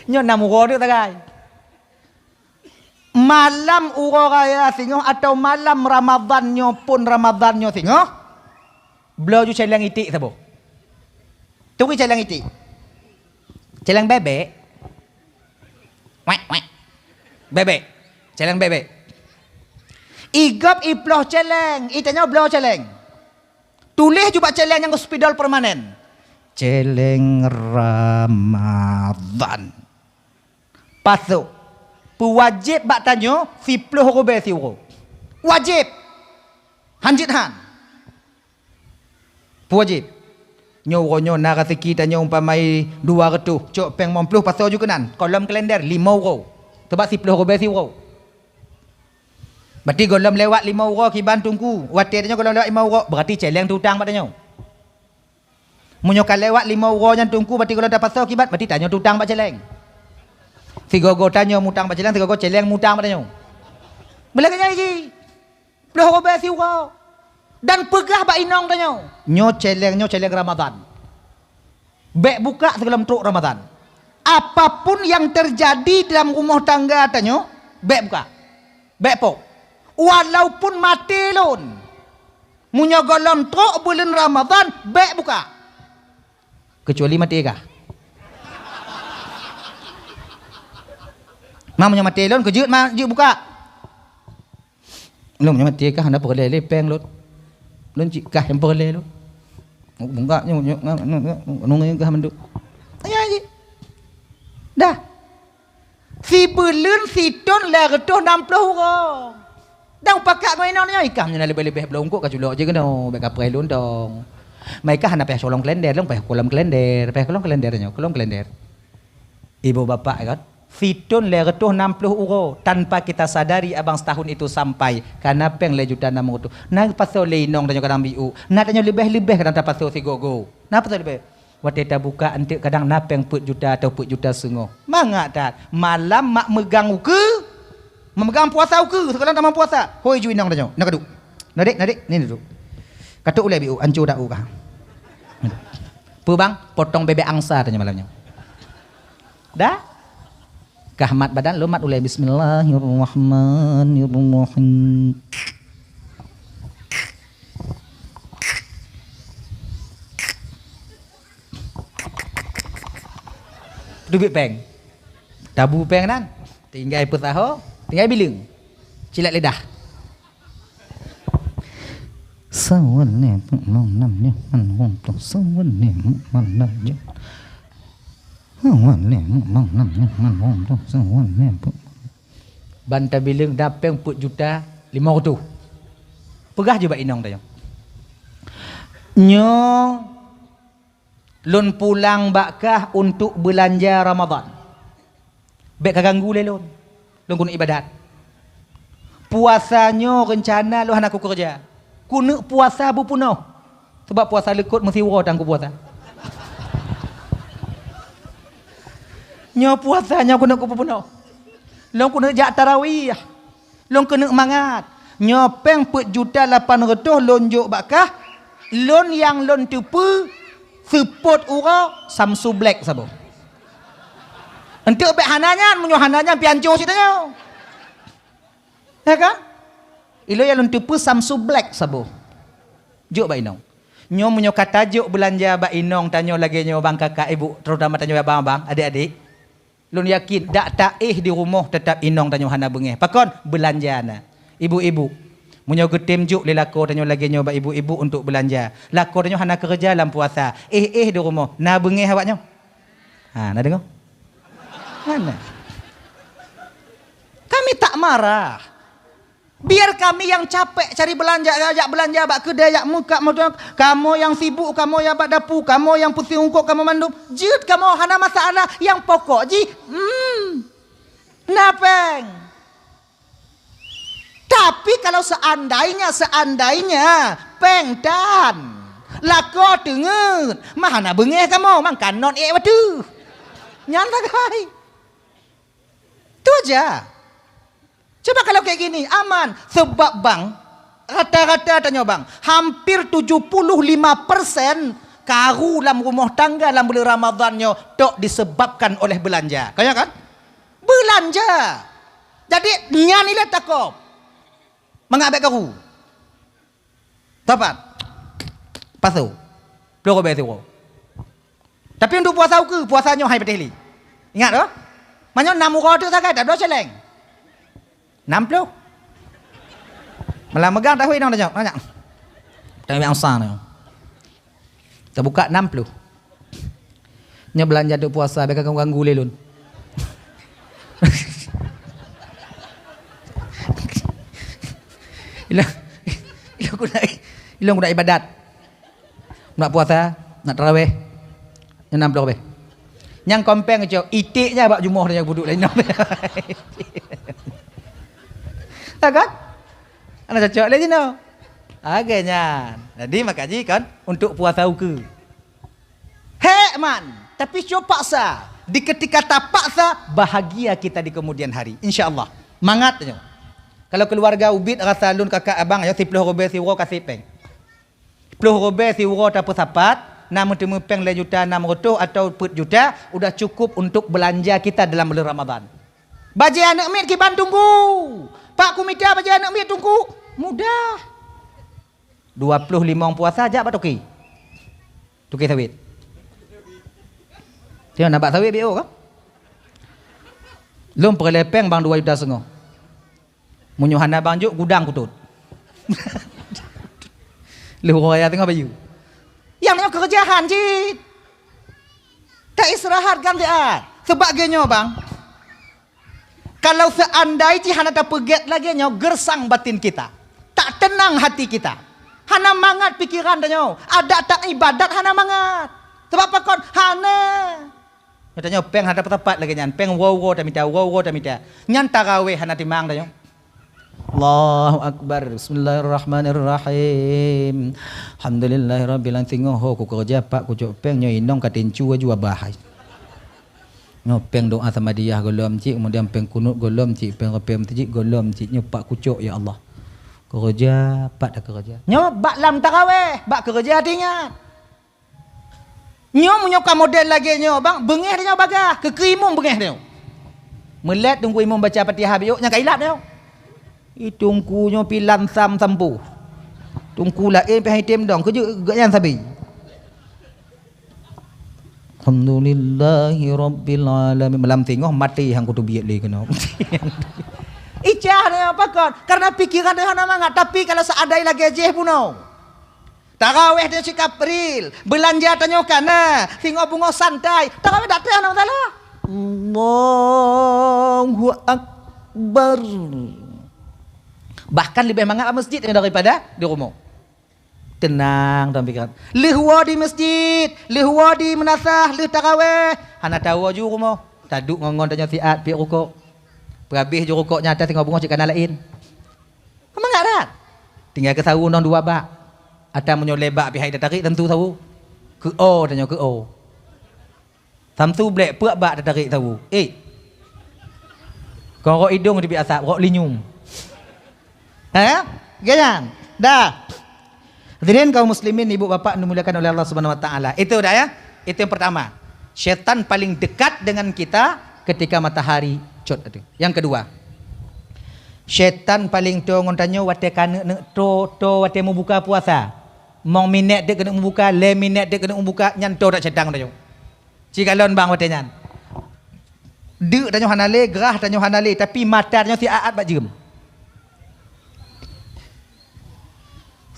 Nyoe nam uroe deuek sagai. Malam uroe raya singoh atau malam Ramadhan nyoe pun Ramadhan nyoe singoh, bloe ju céléng iték saboh. Turi céléng iték. Céléng bebek. Wek, wek. Bebek. Céléng bebek. Igop iploh céléng, itanyoe bloe céléng. Tuléh ju bak céléng nyang spidol permanen. Céléng Ramadhan. Pasoe. Peuwajéb bak tanyoe siploh rubée siuroe. Wajéb. Hanjeuet han. Peuwajéb. Nyoe uroe nyoe na raseuki tanyoe umpamai dua reutôh, cok péng limong ploh pasoe ju keunan, gohlom kalender limong uroe. Sabab siploh rubée siuroe. Berarti gohlom lewat limong uroe kiban Teungku. Watée tanyoe gohlom lewat limong uroe, berarti céléng teutang bak tanyoe. Meunyoe ka lewat limong uroe nyan Teungku, berarti gohlom tapasoe kiban, berarti tanyoe teutang bak céléng. Sigoe-goe tanyoe mutang bak céléng, sigoe-goe céléng mutang bak tanyoe. Meulagée nyan jih. Ploh rubée siuroe. Dan peugah bak inong tanyoe, nyoe céléng, nyoe céléng Ramadhan. Bék buka sigohlom trok Ramadhan. Apapun yang terjadi dalam rumoh tangga tanyoe, bék buka. Bék pok. Walaupun maté lôn, meunyoe gohlom trok buleuen Ramadhan, bék buka. Keucuali maté kah. Ma meunyoe maté lôn, keu jeuet ma jeuet buka. Lôn nyoe maté kah hana peureulée lé péng lôn. Lôn cit kah nyang peureulée lôn. Bungkak nyoe, nyoe, nyoe, nyoe, nyoe, nyoe kah mandum. Ayah jih. Dah. Sibuleuen sithon lhée reutôh nam ploh uroe. Dan pakat ngon inong nyoe, ikah nyoe na leubeh-leubeh bloe eungkôt ka culok jih keunoe, bék kapreh lôn dong. Ma ikah hana payah colong kalender, lôn payah kolom kalender, payah kolom kalender nyoe, kolom kalender. Ibu bapak kan? Sithon lhée reutôh nam ploh uroe, tanpa kita sadari abang setahun itu sampai, ka na péng lhée juta nam reutôh. Na pasoe lé inong tanyoe kadang biu, na tanyoe leubeh-leubeh kadang tapasoe sigoe-goe. Na pasoe leubeh. Watée tabuka eunteuk kadang na péng peuet juta atau peuet juta seungoh. Mangat that, malam mak meugang ukeue, meumeugang puasa ukeue, sigohlom tamong puasa. Hôi ju inong tanyoe, na kaduek. Na dek, na dek, ni duek. Katuk ulée biu, anco dak u kah. Peue bang, potong bebek angsa tanyoe malam nyoe. Dah? Kah mat badan, lôn mat ulée, bismillahirrahmanirrahim. Dubiet péng. Tabu péng nan. Tinggai peusaho, tinggai bileueng. Cilet lidah. Sawan lé peuet nam nyoe ngon wong tu. Sawan lé peuet nam nyoe. Sawan lé peuet nam nyoe ngon wong tu. Sawan lé peuet. Ban tabileueng dapéng peuet juta limong reutôh. Peugah jih bak inong tanyoe. Nyoe lôn pulang bak kah untuk beulanja Ramadhan. Bék kaganggu lé lôn. Lôn keuneuk ibadat. Puasa nyoe reuncana lôn hana kukeureuja. Keuneuk puasa beupeunoh. Sabab puasa leukot meusiuroe tan kupuasa. Nyoe puasa nyoe keuneuk kupeupeunoh. Lôn keuneuk jak tarawih. Lôn keuneuk mangat. Nyoe péng peuet juta lapan reutôh lôn jok bak kah, Lôn nyang lôn teupeue seupôt uroe Samsu Black saboh. Enteuk bék hana nyan, meunyoe hana nyan pih ancô cit tanyoe. Ya kan? Ilôn nyang lôn teupeue Samsu Black saboh. Jok bak inong. Nyoe meunyoe ka tajok beulanja bak inong tanyoe lagée nyoe bang kakak ibu, terutama tanyoe abang-abang, adik-adik. Lôn yakin dak taéh di rumoh teutap inong tanyoe hana beungéh. Pakon? Beulanja na. Ibu-ibu, meunyoe geutem jok lé lakoe tanyoe lagée nyoe bak ibu-ibu untuk beulanja. Lakoe tanyoe hana keureuja lam puasa. Éh-éh di rumoh, na beungéh awak nyoe? Ha, na deungoe? Hana. Kami tak marah. Biar kami nyang capek cari beulanja, jak beulanja bak keudè, jak meukat moto, kamoe nyang sibuk, kamoe nyang bak dapu, kamoe nyang peusiungkot, kamoe mandum. Jeuet kamoe, hana masalah, nyang pokok jih, hmm, na péng. Tapi kalau seandainya, seandainya péng tan, lakoe teungeut, mah hana beungéh kamoe, mangkanon ék wateuh. Nyan sagai. Tu aja. Cuba kalau kayak gini, aman. Sebab bang, rata-rata tanyoe bang, hampir tujuh puluh lima persen karu lam rumoh tangga lam buleuen Ramadhan nyoe tok disebabkan oleh beulanja. Ka nyo kan? Beulanja. Jadi, nyan ilée takop. Mangat bék karu. Sapat. Pasoe. Ploh ribée siuroe. Tapi untuk puasa ukeue, puasa nyoe hai patéh lé. Ingat oh. Meunyoe nam uroe teuk sagai, tabloe céléng. Nam ploh. Malah meugang tahu inong tanyok, tanyok. Tapi angsa ni. Tabuka nam ploh. Nyoe beulanja untuk puasa, bék ganggu-ganggu lé lôn. Ilong, ilong guna, ilong guna ibadat. Nak puasa, nak tarawih. Nyoe nam ploh ribée. Nyang kon péng cok, iték nyan bak jumoh nyan buduk laén. Ha kan? Hana cocok lé jinoe. Lagée nyan. Jadi maka jih kan untuk puasa ukeue. Hék man, tapi cok paksa. Di ketika tapaksa, bahagia kita di kemudian hari. Insya Allah. Mangat nyoe. Kalau keluarga ubit rasa lôn kakak abang nyoe siploh ribée siuroe kaseb péng. Ploh ribée siuroe tapeusapat, na meuteumé péng lhée juta nam reutôh atawa peuet juta, udah cukup untuk beulanja kita dalam buleuen Ramadhan. Bajée aneuëk miet kiban tunggu. Pak ku mita bajée aneuëk miet tunggu. Mudah. Dua ploh limong puasa jak bak toke. Toke sawét. Teuh na bak sawét B O ka? Lôn peureulée péng bang dua juta seungoh. Meunyoe hana bang jok, gudang kutot. Lheueh raya teungoh bayeue. Nyang nyoe keureujahan cit. Taistirahat kan siat. Seubab geuh nyoe bang. Kalau seandai jih hana tapeugét lagée nyoe, gersang batin kita. Tak tenang hati kita. Hana mangat pikeran tanyoe. Adak tak ibadat hana mangat. Seubab pakon? Hana. Tanyoe péng hana teupeusapat lagée nyan, péng uroe-uroe tamita, uroe-uroe tamita. Nyan tarawéh hana timang tanyoe. Allahu Akbar. Bismillahirrahmanirrahim. Alhamdulillahirabbil alamin. Singoh ho kukeureuja, Pak, kucok péng nyoe inong ka tincu aju abah hai. Nyoe péng doa samadiyah gohlom cit, kemudian péng kunut gohlom cit, péng reupée meuseujid gohlom cit. Nyoe Pak kucok, ya Allah. Keureuja, Pak, takeureuja. Nyoe bak lam tarawéh, bak keureuja teuingat. Nyoe meunyoe ka model lagée nyoe, bang, beungéh tanyoe bagaih, keu-keu imum beungéh tanyoe. Meulét teungku imum baca Fatihah biôk nyang ka ilab tanyoe. Ih, teungku nyoe pih lam sam sampôh. Teungku laén pih hai tem dong, keujeuet geuh nyan sabe. Alhamdulillahirabbil alamin. Malam singoh maté hang kutubiet lé keunoe. Ica tanyoe pakon? Karena pikeran tanyoe hana mangat, tapi kalau seandai lagée jéh bunoe. Tarawéh tanyoe cit ka pril, beulanja tanyoe ka na, singoh beungoh santai, tarawéh dak teuh hana masalah. Allahu Akbar. Bahkan leubeh mangat bak meuseujid daripada di rumoh. Teunang dalam pikeran. Lheueh woe di meuseujid, lheueh woe di meunasah, lheueh tarawéh, hana tawoe ju rumoh. Taduek ngon-ngon tanyoe siat piep rukok. Peurabéh ju rukok nyan ata singoh beungoh cit ka na laén. Mangat that. Tinggai keu sawo nong dua bak. Ata meunyoe lhée bak pih hai tatarék samsu sawo. Keu o tanyoe keu o. Samsu blek peuet bak tatarék sawo. Eh. Kon rok idong teubiet asap, rok linyum. Hé? Geuh nyan. Dah. Hadirin kaum muslimin, ibu bapak dimuliakan oleh Allah Subhanahu wa taala. Itu dah ya. Itu yang pertama. Syaitan paling dekat dengan kita ketika matahari cot itu. Yang kedua, syaitan paling toe ngon tanyoe watée ka neuk-neuk toe, toe watée meubuka puasa. Mong minét deuek keuneuk meubuka, lhée minét deuek keuneuk meubuka, nyan toe dak syaitan ngon tanyoe. Ci kalon bang watée nyan. Deuk tanyoe hana lé, grah tanyoe hana lé, tapi mata tanyoe siat-at bak jeuem.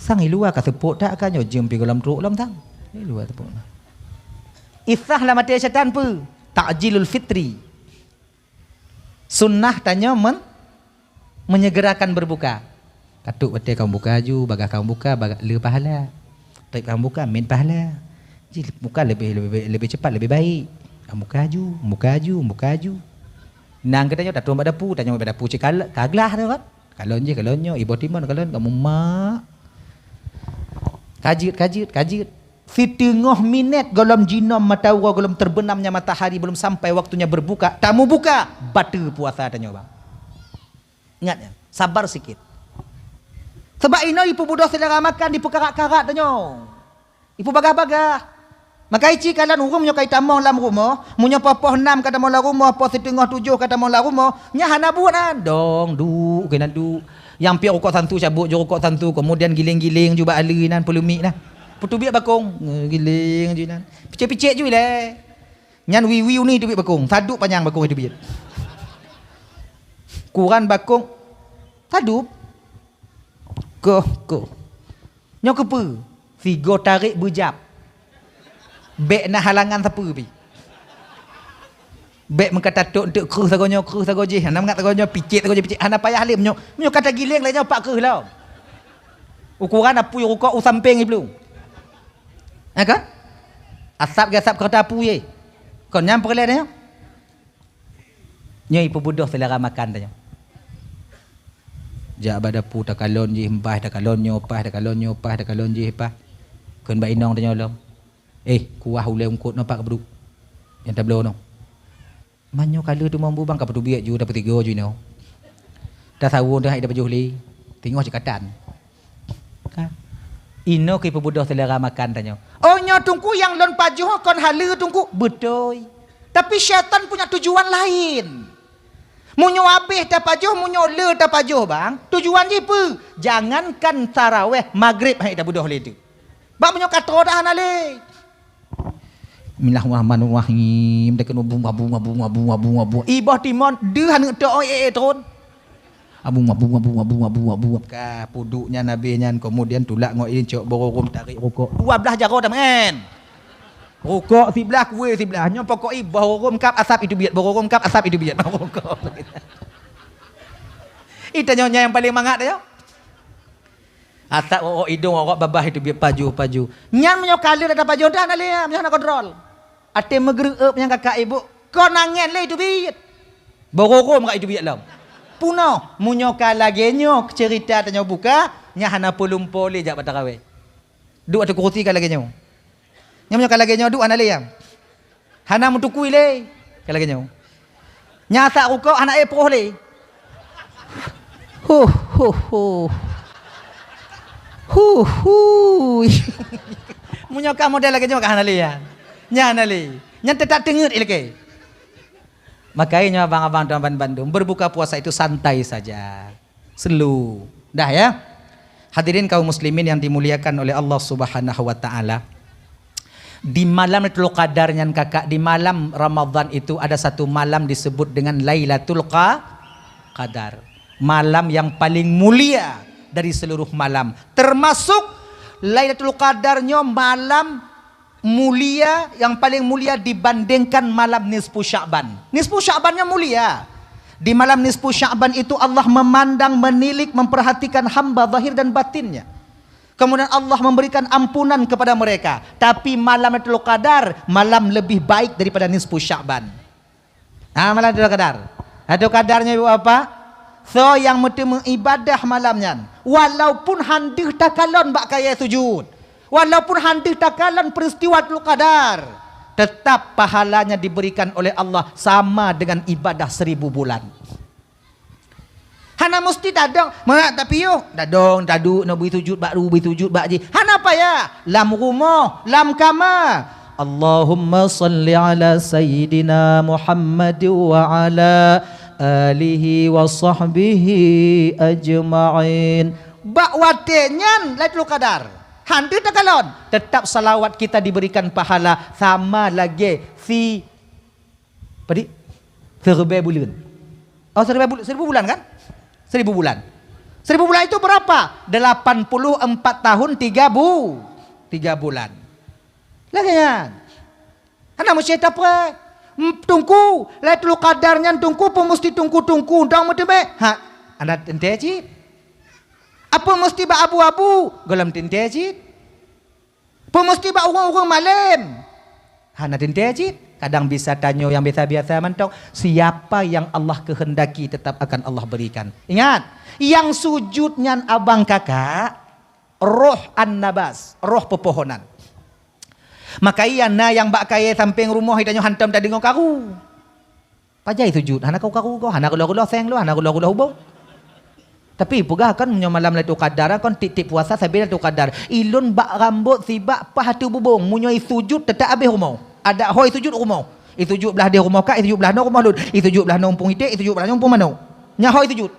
Sang i luwa ka seupôt that ka nyoe jeuem pi gohlom trok lom sang. I luwa seupôt. Isah lam até syaitan peue? Ta'jilul fitri. Sunnah tanyoe men-, menyegerakan berbuka. Katuk watée kamoe buka aju, bagaih kamoe buka, baga-, le pahala. Taib kamoe buka, mit pahala. Ji buka lebih, lebih, lebih cepat, lebih baik. Kamoe buka aju, buka aju, buka aju. Nang geutanyoe tatong bak dapu, tanyoe bak dapu cit kal-, kaglah tu kan. Kalon jih, kalon nyoe, iboh timon, kalon kamoe mak. Kajeuet, kajeuet, kajeuet. Siteungoh minét gohlom jinom mata uroe, gohlom terbenamnya matahari, belum sampai waktunya berbuka, tamubuka, bateue puasa tanyoe, bang. Ingat nyan, sabar sikit. Sabab inoe ipeubudoh seulera makan, dipeukarat-karat tanyoe. Ipeubagaih-bagaih. Maka ici kalon ureuëng meunyoe ka itamong lam rumoh, meunyoe poh, poh nam ka tamong lam rumoh, poh siteungoh tujoh ka tamong lam rumoh, nyan hana buet na. Dong, duek keunan duek. Nyang piep rukok santu cabot ju rukok santu, kemudian giléng-giléng ju bak aleue nan peuleumiek na. Peuteubiet bakong, eh, giléng ju nan. Picék-picék ju ilée. Nyan wiwi uneue teubiet bakong, saduek panyang bakong teubiet. Kuran bakong, saduek. Koh, koh. Nyoe keupeue? Sigoe tarék beujab. Bék na halangan sapeue pi. Bék meuka tatok eunteuk kreueh sagoe nyoe, kreueh sagoe jih. Hana mangat sagoe nyoe, picék sagoe jih, picék. Hana payah lé meunyoe, meunyoe ka tagiléng lé nyoe pat kreueh lom. Ukoran apui rukok u sampéng jiplueng. Ha kan? Asab geuasab keureuta apui. Kon nyan peureulée nyoe. Nyoe ipeubudoh seulera makan tanyoe. Jak bak dapu takalon jih, paih takalon nyoe, paih takalon nyoe, paih takalon jih, paih. Kheun bak inong tanyoe lom. "Eh, kuah ulée eungkot nyoe pat ka peuduek. Nyang tabloe nyoe." Meunyoe ka lheueh teuma bu bang ka peuteubiet ju, tapeusigoe ju inoe. Tasawon teuh hai tapajoh lé. Teungoh jikatan. Kan? Inoe keu ipeubudoh seulera makan tanyoe. "Oh, nyoe Teungku nyang lôn pajoh kon haleue Teungku." Beutôi. Tapi syaitan punya tujuan lain. Meunyoe habéh tapajoh, meunyoe le tapajoh bang, tujuan jih peue? Jangankan taraweh, magrib hai tabeudôh lé teuk. Bak meunyoe ka troe dah hana lé. Bismillahirrahmanirrahim. Dekat abu, abu, abu, abu, abu, abu. Iboh timon, deuh aneuk tok, eh, eh, tron. Abu, abu, abu, abu, abu, abu. Ka puduk nyan habéh nyan, kemudian tulak ngon idin cok bororôm tarék rukok. Dua blaih jaroe tamen. Rukok siblaih, kué siblaih. Nyoe pokok iboh rorôm kap asap itu biet, bororôm kap asap itu biet. Rukok. Itu nyoe nyang paling mangat nyoe. Asap rokok idong, rokok babah itu biet paju-paju. Nyan meunyoe ka lheueh ata paju dah na lé, meunyoe hana kontrol. Até meugreueb nyang kakak ibu, kon angén lé itu biet. Bororôm ka itu biet lom. Punoh, meunyoe ka lagée nyoe ceurita tanyoe buka, nyan hana peulumpo lé jak bak taraweh. Duek ateueh kurusi ka lagée nyoe. Nyan meunyoe ka lagée nyoe duek hana lé nyang. Hana meutukui lé. Ka lagée nyoe. Nyan asap rukok hana éh proh lé. Huh, huh, huh. Huh, huh. Meunyoe ka model lagée nyoe ka hana lé nyan. Nyan hana lé. Nyan teutap teungeut ilée. Makanya abang-abang dan bandum, berbuka puasa itu santai saja. Slow. Dah ya. Hadirin kaum muslimin yang dimuliakan oleh Allah Subhanahu wa taala. Di malam Lailatul Qadar nyan kakak, di malam Ramadan itu ada satu malam disebut dengan Lailatul Qa-, Qadar. Malam yang paling mulia dari seluruh malam. Termasuk Lailatul Qadar nyoe malam mulia, yang paling mulia dibandingkan malam nisfu Sya'ban. Nisfu Sya'ban nyoe mulia. Di malam nisfu Sya'ban itu Allah memandang, menilik, memperhatikan hamba zahir dan batinnya. Kemudian Allah memberikan ampunan kepada mereka. Tapi malam Lailatul Qadar, malam lebih baik daripada nisfu Sya'ban. Ha, malam Lailatul Qadar. Lailatul Qadar nyoe ibu apa? Soe nyang meuteumé ibadah malam nyan, walaupun han deuh takalon bak kayée sujud, walaupun han deuh takalon peristiwa Lailatul Qadar, tetap pahalanya diberikan oleh Allah sama dengan ibadah seribu bulan. Hana musti tadong, meuhat tapiôh, tadong, taduek, na bui sujud bak ru, bui sujud bak jih. Hana payah. Lam rumoh, lam kama. Allahumma salli ala sayyidina Muhammad wa ala alihi wa sahbihi ajma'in. Bak watée nyan Lailatul Qadar. Han teuh takalon, tetap salawat kita diberikan pahala sama lagée si Padi? Siribée buleuen. Oh, siribée bul-, seribu bulan kan? Seribu bulan. Seribu bulan itu berapa? Delapan puluh empat tahun tiga bu-, tiga bulan. Lagée nyan. Hana meusti tapreh. Em, Teungku, Lailatul Qadar nyan Teungku, peue meusti Teungku-teungku dong meuteumé? Ha, hana teuntée cit. Apa meusti bak abu-abu? Gohlom teuntée cit. Peue meusti bak ureuëng-ureuëng malém? Hana teuntée cit. Kadang bisa tanyoe nyang biasa-biasa mantong, siapa yang Allah kehendaki tetap akan Allah berikan. Ingat, nyang sujud nyan abang kakak, roh an-nabas, roh peupohonan. Maka iya na nyang bak kayée sampéng rumoh, tanyoe hantom tadeungoe karu. Pajan sujud, hana karu-karu goe, hana reuloh-reuloh seng lôn, hana reuloh-reuloh ubông. Tapi peugah kon meunyoe malam Lailatul Qadar, kon tiep-tiep puasa sabe Lailatul Qadar. Ilôn bak rambot sibak paih ateueh bubông, meunyoe sujud teutap abéh rumoh. Adak hôi sujud rumoh. Isujud blah deh rumoh kak, isujud blah noe rumoh lôn, isujud blah noe umpung iték, isujud blah noe umpung manok. Nyan hôi sujud.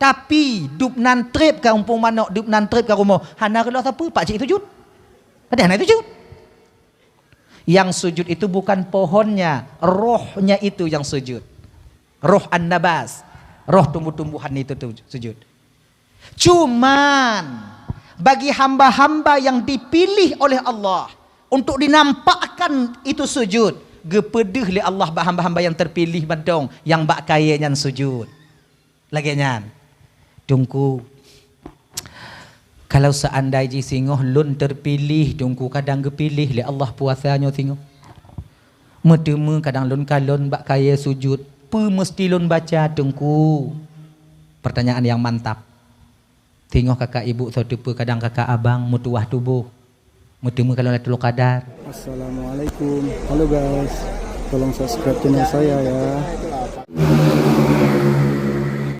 Tapi dub nan treb ka umpung manok, dub nan treb ka rumoh, hana reuloh sapeue, pakcik sujud. Padahai hana sujud. Yang sujud itu bukan pohonnya, rohnya itu yang sujud. Roh an-nabas, roh tumbuh-tumbuhan itu tu sujud. Cuman, bagi hamba-hamba yang dipilih oleh Allah untuk dinampakkan itu sujud, geupeudeuh lé Allah bak hamba-hamba yang terpilih mantong nyang bak kayée nyan sujud. Lagée nyan, Teungku, kalau seandai jih singoh lôn terpilih, Teungku, kadang geupiléh lé Allah puasa nyoe singoh. Meuteumé kadang lôn kalon bak kayée sujud, peue meusti lôn baca, Teungku? Pertanyaan yang mantap. Singoh kakak ibu soe teupeu, kadang kakak abang meutuwah tuboh. Meuteumé kalon Lailatul Qadar. Assalamualaikum. Halo guys, tolong subscribe channel saya ya.